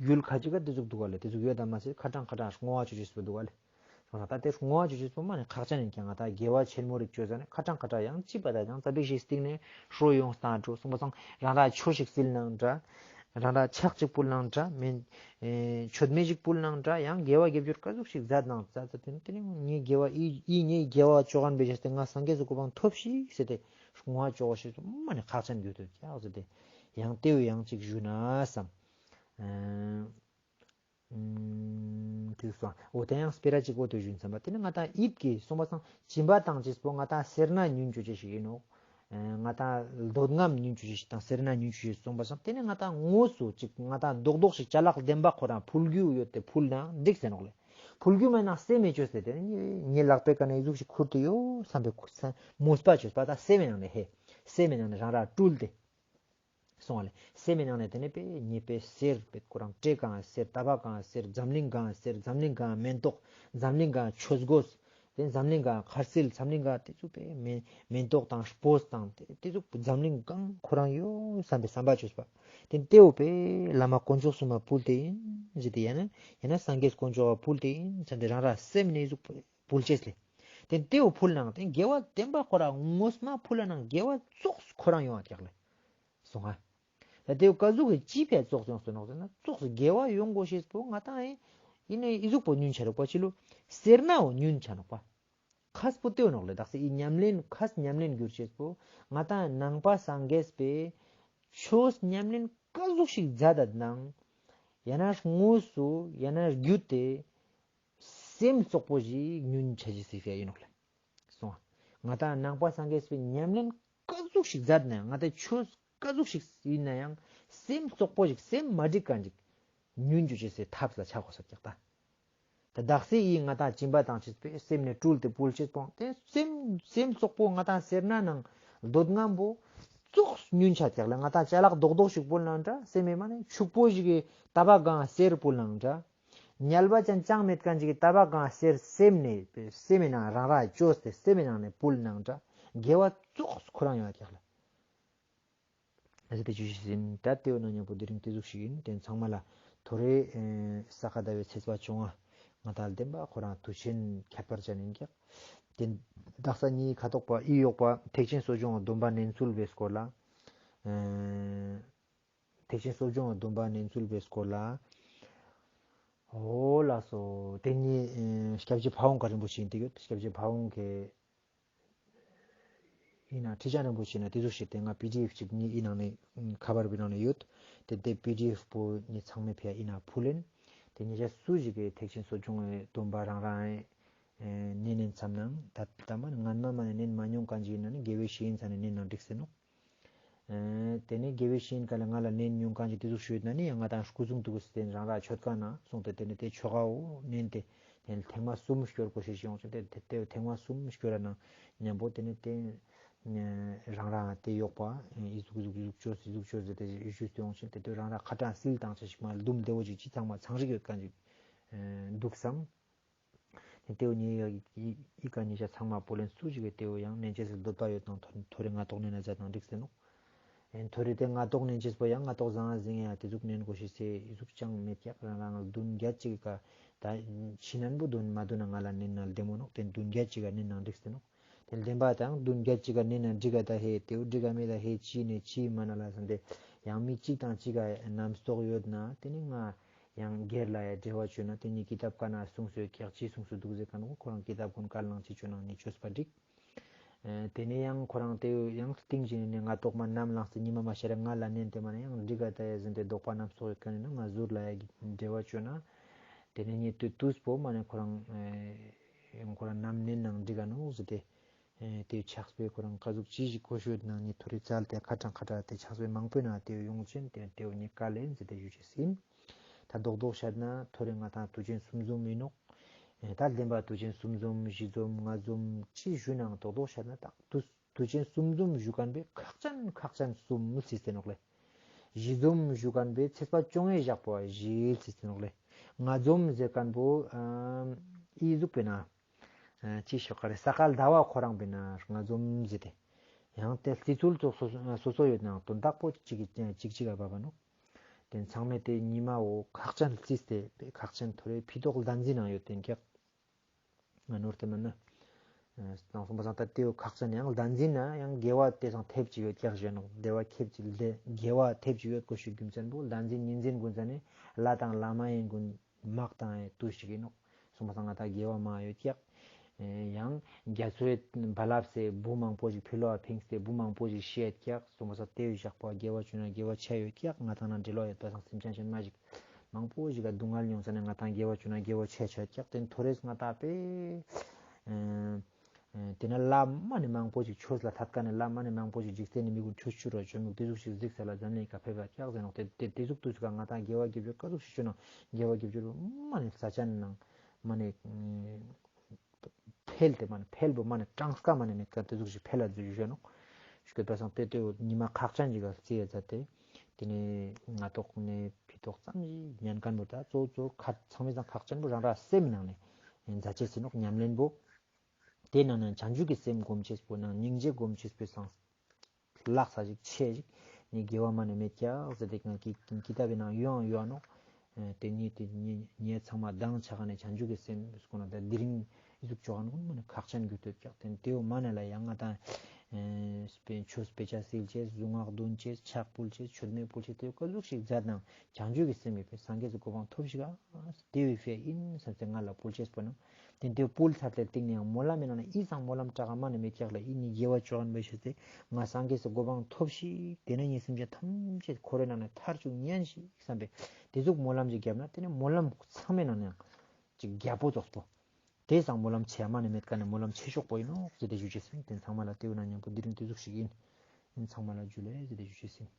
ཡུལ་ཁ་ཅིག་ག་ཏེ་ཟུག་དུག་ག་ལེ། ཏེ་ཟུག་ཡོད་དམ་མ་ཟེར་ཁ་ཏང་ཁ་ཏང་བསྔོ་བ་ཅོ་ཅེས་པོ་དུག་ག་ལེ། སོང་ཙང་ད་ཏེ་བསྔོ་བ་ཅོ་ཅེས་པོ་མ་ནེ་ཁག་ཅན་ཨིན་ཀྱང་ང་ཏང་དགེ་བ་ཆེན་མོ་རིག་ཅོ་ཟ་ནེ་ཁ་ཏང་ཁ་ཏང་ཡང་ཅི་པ་ད་ཡང་ཙ་པིག་ཞིག་སྟིང་ནེ་ཧྲོ་ཡོང་སྟངས་འགྲོ་སོང་པ་སང་རང་ད་ཆོས་ཤིག་སིལ་ནང་འདྲ། རང་ད་ཕྱག་ཅིག་ཕུལ་ནང་འདྲ། མེན་མཆོད་མེ་ཞིག་ཕུལ་ནང་འདྲ། ཡང་དགེ་བ་དགེ་སྦྱོར་ཀ་ཟུག་ཞིག་ཛད་ནང་ཛད་ཛད་ཏེ་ནེ་ཏེ་ནེ་ངའི་དགེ་བ་ཨི་ཨི་ངའི་དགེ་བ་ཅོ་ཁན་བེ་ཤ་སྟེ་ང་སངས་རྒྱས་སི་གོ་འཕང་ཐོབ་ཤིག་ཟེར་ཏེ་བསྔོ་བ་ཅོ་ཤེས་པོ་མ་ནེ་ཁག་ཅན་གྱུར་ཏེ་ཀྱག་ཟེར་ཏེ་ཡང་ཏེ་བོ་ཡང་ཅིག་ཞུ་ན་སམ། ཨུམ། ཏེ་སོང་འོ་ཏེ་ཡང་སྤེ་ར་ཅིག་འོ་ཏེ་ཞུ་ཡིན་སམ་པ། ཏེ་ནེ་ང་ཏང་ཡིད་ཀྱི་སོང་པ་སང་སྦྱིན་པ་ཏང་ཅེས་པོ་ང་ཏང་སེར་སྣ་ཉུང་ཅོ་ཅེས་ཤིག་ཨིན་ནོག་ང་ཏང་འདོད་རྔམ་ཉུང་ཅོ་ཅེས་ཤིག་དང་སེར་སྣ་ཉུང་ཅོ་ཅེས་སོང་པ་སང་ཏེ་ནེ་ང་ཏང་དངོས་སུ་ཅིག་ང་ཏང་རྡོག་རྡོག་ཤིག་ཅ་ལག་ལྡན་པ་ཁོ་རང་ཕུལ་རྒྱུ་ཡོད་དེ་ཕུལ་ན་འགྲིག་ཟེར་ནོག་ལེ། ཕུལ་རྒྱུ་མེད་ན་སེམས་མེད་ཅོས་ཏེ་ཏེ་ནེ་ངའི་ལག་པའི་ཀ་ནེ་ཨི་ཟུག་ཤིག་ཁུར་ཏེ་ཡོད་སམ་པའི་མོས་པ་ཅོས་པ་ད་སེམས་མེད་ནང་ནེ་ཧེ་སེམས་མེད་ནང་ནེ་རང་ར་སྤྲུལ་ཏེ། སོང་བ་ལེ། སེམས་མེད་ནང་ནེ་ཏེ་ནེ་པེ་ཉེ་པེ་སེར་པེ་ཁོ་རང་སྤྲེལ་གང་སེར་ཏ་བ་གང་སེར་འཛམ་གླིང་གང་སེར་འཛམ་གླིང་གང་མེན་ཏོག་འཛམ་གླིང་གང་ཆོས་གོས་ཏེ་འཛམ་གླིང་གང་ཁར་སིལ་འཛམ་གླིང་གང་ཏེ་ཚུ་པེ་མེན་མེན་ཏོག་དང་སྤོས་དང་ཏེ་ཏེ་ཚུ་འཛམ་གླིང་གང་ཁོ་རང་ཡོད་སམ་པེ་སམ་པ་ཅོས་པ། ཏེ་ཏེ་བོ་པེ་བླ་མ་དཀོན་མཆོག་གསུམ་ལ་ཕུལ་ཏེ་ཨིན་ཟེར་ཏེ་ཡང་ན་ཡང་ན་སངས་རྒྱས་དཀོན་མཆོག་ལ་ཕུལ་ཏེ་ཨིན་ཟེར་ཏེ་རང་ར་སེམས་ནེ་ཟུག་ཕུལ་ཅེས་ལེ། ཏེ་ཏེ་བོ་ཕུལ་ནང་ཏེ་དགེ་བ་བསྟན་པ་ཁོ་རང་དངོས་མ་ཕུལ་ནང་དགེ་བ་ཙོགས་ཁོ་རང་ཡོང་བ་ཀྱག་ལེ། སོང་ང་། ད་དེ་བོ་ཀ་ཟུག་གི་ཅི་ཕིའ་ཙོགས་ཡོང་སོང་ནོག་ཟེར་ན་ཙོགས་དགེ་བ་ཡོང་དགོས་ཤེས་པོ་ང་ཏང་ཨེ་ཨི་ནེ་ཨི་ཟུག་པོ་ཉུན་ཆ་ནོག་པ་ཅི་ལོ། སེར་སྣའོ་ཉུན་ཆ་ནོག་པ། ཁས་པོ་ཏེའོ་ནོག་ལེ། དག་ས་ཨི་ཉམས་ལེན་ཁས་ཉམས་ལེན་གྱུར་ཤེས་པོ་ང་ཏང་ནང་པ་སངས་རྒྱས་པའི་ཆོས་ཉམས་ལེན་ཀ་ཟུག་ཞིག་མཛད་དད་ནང་ཡང་ན་དངོས་སུ་ཡང་ན་བརྒྱུད་དེ་སེམས་རྩོག་པོ་ཞིག་ཉུན་ཆ་ཅེས་སི་ཕིའ་ཨིན་ནོག་ལེ། སོང་ང་ཏང་ནང་པ་སངས་རྒྱས་པའི་ཉམས་ལེན་ཀ་ཟུག་ཞིག་མཛད་ན་ཡང་ང་ཏང་ཆོས་ཀ་ཟུག་ཞིག་ཡིན་ན་ཡང་སེམས་རྩོག་པོ་ཞིག་སེམས་མ་འགྲིག་ག་ཞིག་ཉུན་ཅོ་ཅེས་སི་ཐབས་ལ་ཆ་དགོས་ས་ཀྱག་ད། ད་དག་ས་ཡིན་ང་ཏང་སྦྱིན་པ་ཏང་ཅེས་པོ་སེམས་ནེ་སྤྲུལ་ཏེ་ཕུལ་ཅེས་པོ་ཏེ་སེམས་སེམས་རྩོག་པོ་ང་ཏང་སེར་སྣ་ནང་འདོད་རྔམ་པོ་ཙོགས་ཉུན་ཆ་ཀྱག་ལེ། ང་ཏང་ཅ་ལག་རྡོག་རྡོག་ཞིག་ཕུལ་ནང་འདྲ་སེམས་མེད་མ་ནེ་ཕྱུག་པོ་ཞིག་གི་ཏ་བ་གང་སེར་ཕུལ་ནང་འདྲ། ཉལ་བ་ཅན་ཅང་མེད་མཁན་ཅིག་གི་ཏ་བ་གང་སེར་སེམས་ནེ་སེམས་མེད་ནང་རང་ར་ཅོས་ཏེ་སེམས་མེད་ནང་ནེ་ཕུལ་ནང་འདྲ་དགེ་བ་ཙོགས་ཁོ་རང་ཡོང་བ་ཀྱག་ལེ། ཨ་ཟེར་ཏེ་ཅོ་ཤེས་ཡིན། ད་ཏེའོ་ནང་མཉམ་པོ་དེ་རིང་ཏེ་ཟུག་ཞིག་ཡིན། ཏེ་ཚང་མ་ལ་ཐོ་རེ་ས་ག་ཟླ་བའི་ཚེས་པ་བཅོ་ལྔ་ང་ཏང་བདེན་པ་ཁོ་རང་དུས་ཆེན་ཁྱད་པར་ཅན་ཡིན་ཀྱག་ཏེ་དག་ས་ཉིན་ཁ་ཐོག་པ་ཨི་ཡོག་པ་ཐེག་ཆེན་གསོ་སྦྱོང་སྡོམ་པ་ནན་ཚུལ་བའི་སྐོར་ལ་ཐེག་ཆེན་གསོ་སྦྱོང་སྡོམ་པ་ནན་ཚུལ་བའི་སྐོར་ལ། འོ་ལགས་སོ། ཏེ་ནི་སྐྱབས་རྗེ་ཕ་བོང་ཁ་རིན་པོ་ཆེ་ཡིན་ཏེ་ཡོད། སྐྱབས་རྗེ་ཕ་བོང་ཁེ་ཡིན་ན་ཁྲི་བྱང་རིན་པོ་ཆེ་ན་ཏེ་ཟུག་ཞིག་ཏེ་ང་པི་ཌི་ཨེཕ་ཅིག་ནི་ཨི་ནང་ནེ་ཁ་པར་བི་ནང་ནེ་ཡོད། ཏེ་ཏེ་པི་ཌི་ཨེཕ་པོ་ནི་ཚང་མའི་ཕིའ་ཨི་ནང་ཕུལ་ལེན། ཏེ་ཉེ་ཞ་སུ་ཞིག་གི་ཐེག་ཆེན་གསོ་སྦྱོང་སྡོམ་པ་རང་རང་ནེ་ནེན་ཚམ་ནང་ད་ད་མ་ནི་ངན་མ་མ་ནེ་ནེན་མ་མྱོང་མཁན་ཅིག་ཡིན་ན་ནི་དགེ་བའི་བཤེས་གཉེན་ཚང་ནེ་ནེན་ནང་འགྲིག་སེ་ནོག་ཨེ་ཏེ་ནེ་དགེ་བའི་བཤེས་གཉེན་ཀ་ལ་ང་ལ་ནེན་མྱོང་མཁན་ཅིག་ཏེ་ཟུག་ཞུས་ན་ནི་ཡང་ང་ཏང་སྐུ་གཟུགས་འདུག་སྟེ་རང་ར་མཆོད་ཁང་ནང་སོང་སྟེ་ཏེ་ནེ་ཏེ་ཆོ་གའོ་ནེན་ཏེ་ཏེ་ནེ་ཐེངས་མ་གསུམ་སྐྱོར་དགོས་ཤེས་ཡོང་ཅིག་ཏེ་ཏེ་ཏེ་ཐེངས་མ་གསུམ་སྐྱོར་ར་ནང་མཉམ་པོ་ཏེ་ནེ་ཏེ་རང་ར་ཏེ་ཡོག་པ་ཨི་ཟུག་ཟུག་ཟུག་ཅོས་ཟུག་ཅོས་ཟེར་ཏེ་ཞུས་ཏེ་ཡོང་ཅིག་ཏེ་ཏེ་རང་ར་ཁ་ཏང་སིལ་ཏང་ཅེས་ཤིག་མ་ལྡུམ་བདེ་བོ་ཅིག་ཅི་ཚང་མ་ཚང་རིག་ཡོད་མཁན་ཅིག་འདུག་སམ། ཏེ་བོ་ཉེ་ཡ་ཨི་ཀ་ཉེ་ཞ་ཚང་མ་པོ་ལེན་སུ་ཞིག་གི་ཏེ་བོ་ཡང་ནེན་ཅེས་སི་འདོད་པ་ཡོད་ནང་ཐོ་རེ་སྔ་ཏོག་ནེན་ན་ཛད་ནང་འགྲིག་སེ་ནོག་ཨེ་ཐོ་རེ་ཏེ་སྔ་ཏོག་ནེན་ཅེས་པོ་ཡང་སྔ་ཏོག་ཟང་ཟིང་ཡ་ཏེ་ཟུག་ནེན་དགོས་ཤེས་སི་ཨི་ཟུག་ཅང་མེད་ཀྱག་རང་རང་བདུན་བརྒྱད་ཅིག་གི་ཀ་ད་ཕྱི་ནན་པོ་བདུན་མ་བདུན་ན་ང་ལ་ནེན་ན་བདེ་མོ་ནོག་ཏེ་བདུན་བརྒྱད་ཅིག་ག་ནེན་ནང་འགྲིག་སེ་ནོག་ཏེ་བདེན་པ་དང་བདུན་བརྒྱད་ཅིག་ག་ནེན་ན་འགྲིག་ག་ད་ཧེ་ཏེ་བོ་འགྲིག་ག་མེད་ད་ཧེ་ཅི་ནེ་ཅི་མ་ན་ལ་སམ་སྟེ་ཡང་མི་ཅིག་དང་ཅིག་ག་རྣམ་རྟོག་ཡོད་ན་ཏེ་ནི་ང་ཡང་སྒེར་ལ་ཡ་འབྲེལ་བ་བཅོས་ན་ཏེ་ནི་ཀི་ཏབ་ཀ་ན་གསུངས་སོ་ཀྱག་ཅི་གསུངས་སོ་འདུག་ཟེར་ཁན་ཁོ་རང་ཀི་ཏབ་ཀུན་བཀལ་ནང་ཅི་བཅོས་ནང་ནི་བཅོས་པ་འགྲིག་ཨེ་ཏེ་ནེ་ཡང་ཁོ་རང་ཏེ་ཡང་སྟིང་ཅིག་ནེ་སྔ་ཏོག་མ་ནམ་ལངས་ཏེ་ཉི་མ་མ་ཤར་ར་ང་ལ་ནན་ཏེ་མ་ནེ་ཡང་འགྲིག་ག་ད་ཡ་ཟེར་ཏེ་དོགས་པ་རྣམ་རྟོག་ཡོད་ཁན་ནི་ན་ང་ཟུར་ལ་ཡ་འབྲེལ་བ་བཅོས་ན་ཏེ་ནེ་ཉེ་དུས་དུས་པོ་མ་ནེ་ཁོ་རང་ཨེ་ཁོ་རང་ནམ་ནན་ནང་འགྲིག་ག་ནོག་ཟེར་ཏེ་ཨེ་ཏེ་ཕྱག་དཔེ་ཁོ་རང་ཀ་ཟུག་ཅི་ཞིག་གོ་ཤོད་ནང་ནི་ཐོ་རེ་ཙལ་ཏེ་ཁ་ཏང་ཁ་ཏང་ཏེ་ཕྱག་དཔེ་མང་པོའི་ནང་ཏེ་ཡོང་ཅན་ཏེ་ཏེ་ཉེ་ཀ་ལེན་ཟེར་ཏེ་ཞུ་ཅེས་ཨིན། ད་རྡོག་རྡོག་བཤད་ན་ཐོ་རེ་ང་ཏང་དུས་ཆེན་གསུམ་འཛོམས་ཡིན་ནོག། ཨེ་ད་བདེན་པ་དུས་ཆེན་གསུམ་འཛོམས་བཞི་འཛོམས་ལྔ་འཛོམས་ཅི་ཞུ་ནའང་རྡོག་རྡོག་བཤད་ན་ད་དུས་དུས་ཆེན་གསུམ་འཛོམས་ཞུ་མཁན་པའི་ཁག་ཅན་ཁག་ཅན་གསུམ་ལ་རྩིས་ཏེ་ནོག་ལེ། བཞི་འཛོམས་ཞུ་མཁན་པའི་ཚེས་པ་བཅོ་ལྔའི་ཞག་པོ་བཞི་རྩིས་ཏེ་ནོག་ལེ། ལྔ་འཛོམས་ཟེར་མཁན་པོ་ཨ་ཨི་ཟུག་པས་ན། ཨ་ཅི་ཞོག་ག་རེ་ས་ག་ཟླ་བ་ཁོ་རང་པས་ན་ལྔ་འཛོམས་ཟེར་ཏེ། ཡང་དེ་རྩི་ཚུལ་ཙོགས་སོ་སོ་ཡོད་ནའང་དོན་དག་པོ་གཅིག་གཅིག་གཅིག་ག་བབ་པ་ནོག། དེ་ཚང་མས་དེ་ཉི་མ་བོ་ཁག་ཅན་རྩིས་ཏེ་ཁག་ཅན་ཐོ་རེ་ཕི་ཏོག་ལྡན་འཛིན་ནང་ཡོད་དེ་ཀྱག། ང་ནོར་ཏེ་མིན་ན། ཨ་དང་སོང་པ་སང་ད་དེའོ་ཁག་ཅན་ཡང་ལྡན་འཛིན་ན་ཡང་དགེ་བ་དེ་སང་ཐེབས་ཅིག་ཡོད་ཀྱག་ཞེ་ནོག། དེ་བ་ཁེབས་ཅིག་ལྡན་དགེ་བ་ཐེབས་ཅིག་ཡོད་དགོས་ཤེས་རྒྱུ་མཚན་པོ་ལྡན་འཛིན་ཉིན་འཛིན་ཀུན་ཙ་ནས་ལྷ་དང་ལྷ་མ་ཡིན་ཀུན་དམག་དང་ཡང་དུས་ཤིག་ཡིན་ནོག། སོང་པ་སང་ང་ད་དགེ་བ་མ་ཡོད་ཀྱག། ཨེ་ཡང་རྒྱ་མཚོའི་རྦ་རླབས་སེ་འབུ་མང་པོ་ཞིག་ཕི་ལོག་ཕིངས་ཏེ་འབུ་མང་པོ་ཞིག་ཤི་ཡོད་ཀྱག། སོང་པ་སང་དེ་བཞག་པ་དགེ་བ་བཅུ་ན་དགེ་བ་ཆ་ཡོད་ཀྱག། ང་དང་ན་འབྲེལ་བ་ཡོད་པ་སང་སེམས་ཅན་གཞན་མ་ཞིག་མང་པོ་ཞིག་ག་སྡུག་བསྔལ་མྱོང་ས་ནས་ང་དང་དགེ་བ་བཅུ་ན་དགེ་བ་ཆ་ཆ་ཡོད་ཀྱག། དེ་ཐོ་རེས་ང་ད་པེ་ཨེ་ཨེ་དེ་ན་ལྷ་མ་ནི་མང་པོ་ཞིག་ཆོས་ལ་ཐད་ཀ་ནས་ལྷ་མ་ནི་མང་པོ་ཞིག་འཇིག་རྟེན་ནི་མི་ཀུན་ཆོས་ཆུ་ར་བཅོམ་མི་དེ་ཟུག་ཞིག་གཟིགས་ས་ལ་འཛམ་གླིང་ག་ཕེབས་པ་ཀྱག་ཟེར་ནོག། དེ་དེ་དེ་ཟུག་དུས་ཀ་ང་དང་དགེ་བ་དགེ་སྦྱོར་ག་ཟུག་ཞིག་བཅོ་ན་དགེ་བ་དགེ་སྦྱོར་མ་ནི་ས་ཆ་ནང་མ་ནི་འཕེལ་ཏེ་མ་ནི་འཕེལ་བོ་མ་ནི་གྲངས་ཀ་མ་ནི་མེད་ཀ་དེ་ཟུག་ཞིག་འཕེལ་ལ་འཛུལ་ཞུ་ནོག། ཞུ་གི་པ་སང་དེ་དེ་ཉི་མ་ཁག་ཅན་ཞིག་ག་རྩི་ཡ་ཛད་དེ་དེ་ནས་ང་ཏོག་ནས་ཕི་ཏོག་ཙམ་ཞིག་ཉན་མཁན་བོ་ད་གཙོ་གཙོ་ཁ་ཚང་མའི་ཚང་ཁག་ཅན་བོ་རང་ར་སེམས་ནང་ནས་མཛད་ཅེས་ཟེར་ནོག། ཉམས་ལེན་བོ། དེ་ནང་ནས་བྱང་ཆུབ་ཀྱི་སེམས་སྒོམ་ཅེས་པོ་ནང་སྙིང་རྗེ་སྒོམ་ཅེས་པོའི་སང་ལགས་ས་ཞིག་ཆེ་ཞིག་ནི་དགེ་བ་མ་ནི་མེད་ཀྱག་ཟེར་ཏེ་ང་ཀི་ཀི་ཏ་བའི་ནང་ཡོང་ཡོང་ནོག། ཨེ་དེ་ཉིད་དེ་ཉིད་ཉིད་ཚང་མ་དང་ཆ་ག་ནས་བྱང་ཆུབ་ཀྱི་སེམས་སྐོར་ན་ད་དེ་རིང་ཨི་ཟུག་ཅོ་ག་ནོག་མ་ནི་ཁག་ཅན་གྱུར་ཏེ་ཀྱག། དེ་དེའོ་མ་ནི་ལ་ཡང་ང་དང་ཨེ་སྤེ་ཆོས་སྤེ་ཆ་སིལ་ཅེས་གཟུངས་སྔགས་འདོན་ཅེས་ཕྱག་ཕུལ་ཅེས་མཆོད་མེ་ཕུལ་ཅེས་དེའོ་ག་ཟུག་ཞིག་མཛད་ནའང་བྱང་ཆུབ་ཀྱི་སེམས་ཡོད་པའི་སངས་རྒྱས་སུ་གོ་འཕང་ཐོབ་ཤིག་ག། དེ་བའི་ཕིའ་ཡིན་བསམ་སྟེ་ང་ལ་ཕུལ་ཅེས་པོ་ནང་དེ་དེ་ཕུལ་ཚར་ཏེ་སྟིང་ནས་ཡང་སྨོན་ལམ་མེད་ན་ནི་ཨི་སང་སྨོན་ལམ་དྲག་མ་ནི་མེད་ཀྱག་ལ་ཨི་ནི་དགེ་བ་ཅོ་ཨན་བའི་ཤེས་ཏེ་ང་སངས་རྒྱས་སུ་གོ་འཕང་ཐོབ་ཤིག། དེ་ནས་ངའི་སེམས་ཅན་ཐམས་ཅད་འཁོར་བའི་ནང་ནས་ཐར་བཅུག་ཉན་ཤིག་བསམ་པའི་དེ་ཟུག་སྨོན་ལམ་ཅིག་བརྒྱབ་ན་དེ་ནས་སྨོན་ལམ་ཚང་མའི་ནང་ནས་ཡང་ཅིག་རྒྱལ་པོ་རྫོགས་པོ། དེ་སང་སྨོན་ལམ་ཆེ་མ་ནི་མེད་ཀ་ནས་སྨོན་ལམ་ཆེ་ཤོས་པོ་ཡིན་ནོག་ཟེར་ཏེ་ཞུ་ཅེས་ཡིན། དེ་ཚང་མ་ལ་དེ་བས་ན་མཉམ་པོ་དེ་རིང་དེ་ཟུག་ཞིག་ཡིན། ཡིན་ཚང་མ་ལ་འཇུ་ལེ་ཟེར་ཏེ་ཞུ་ཅེས་ཡིན།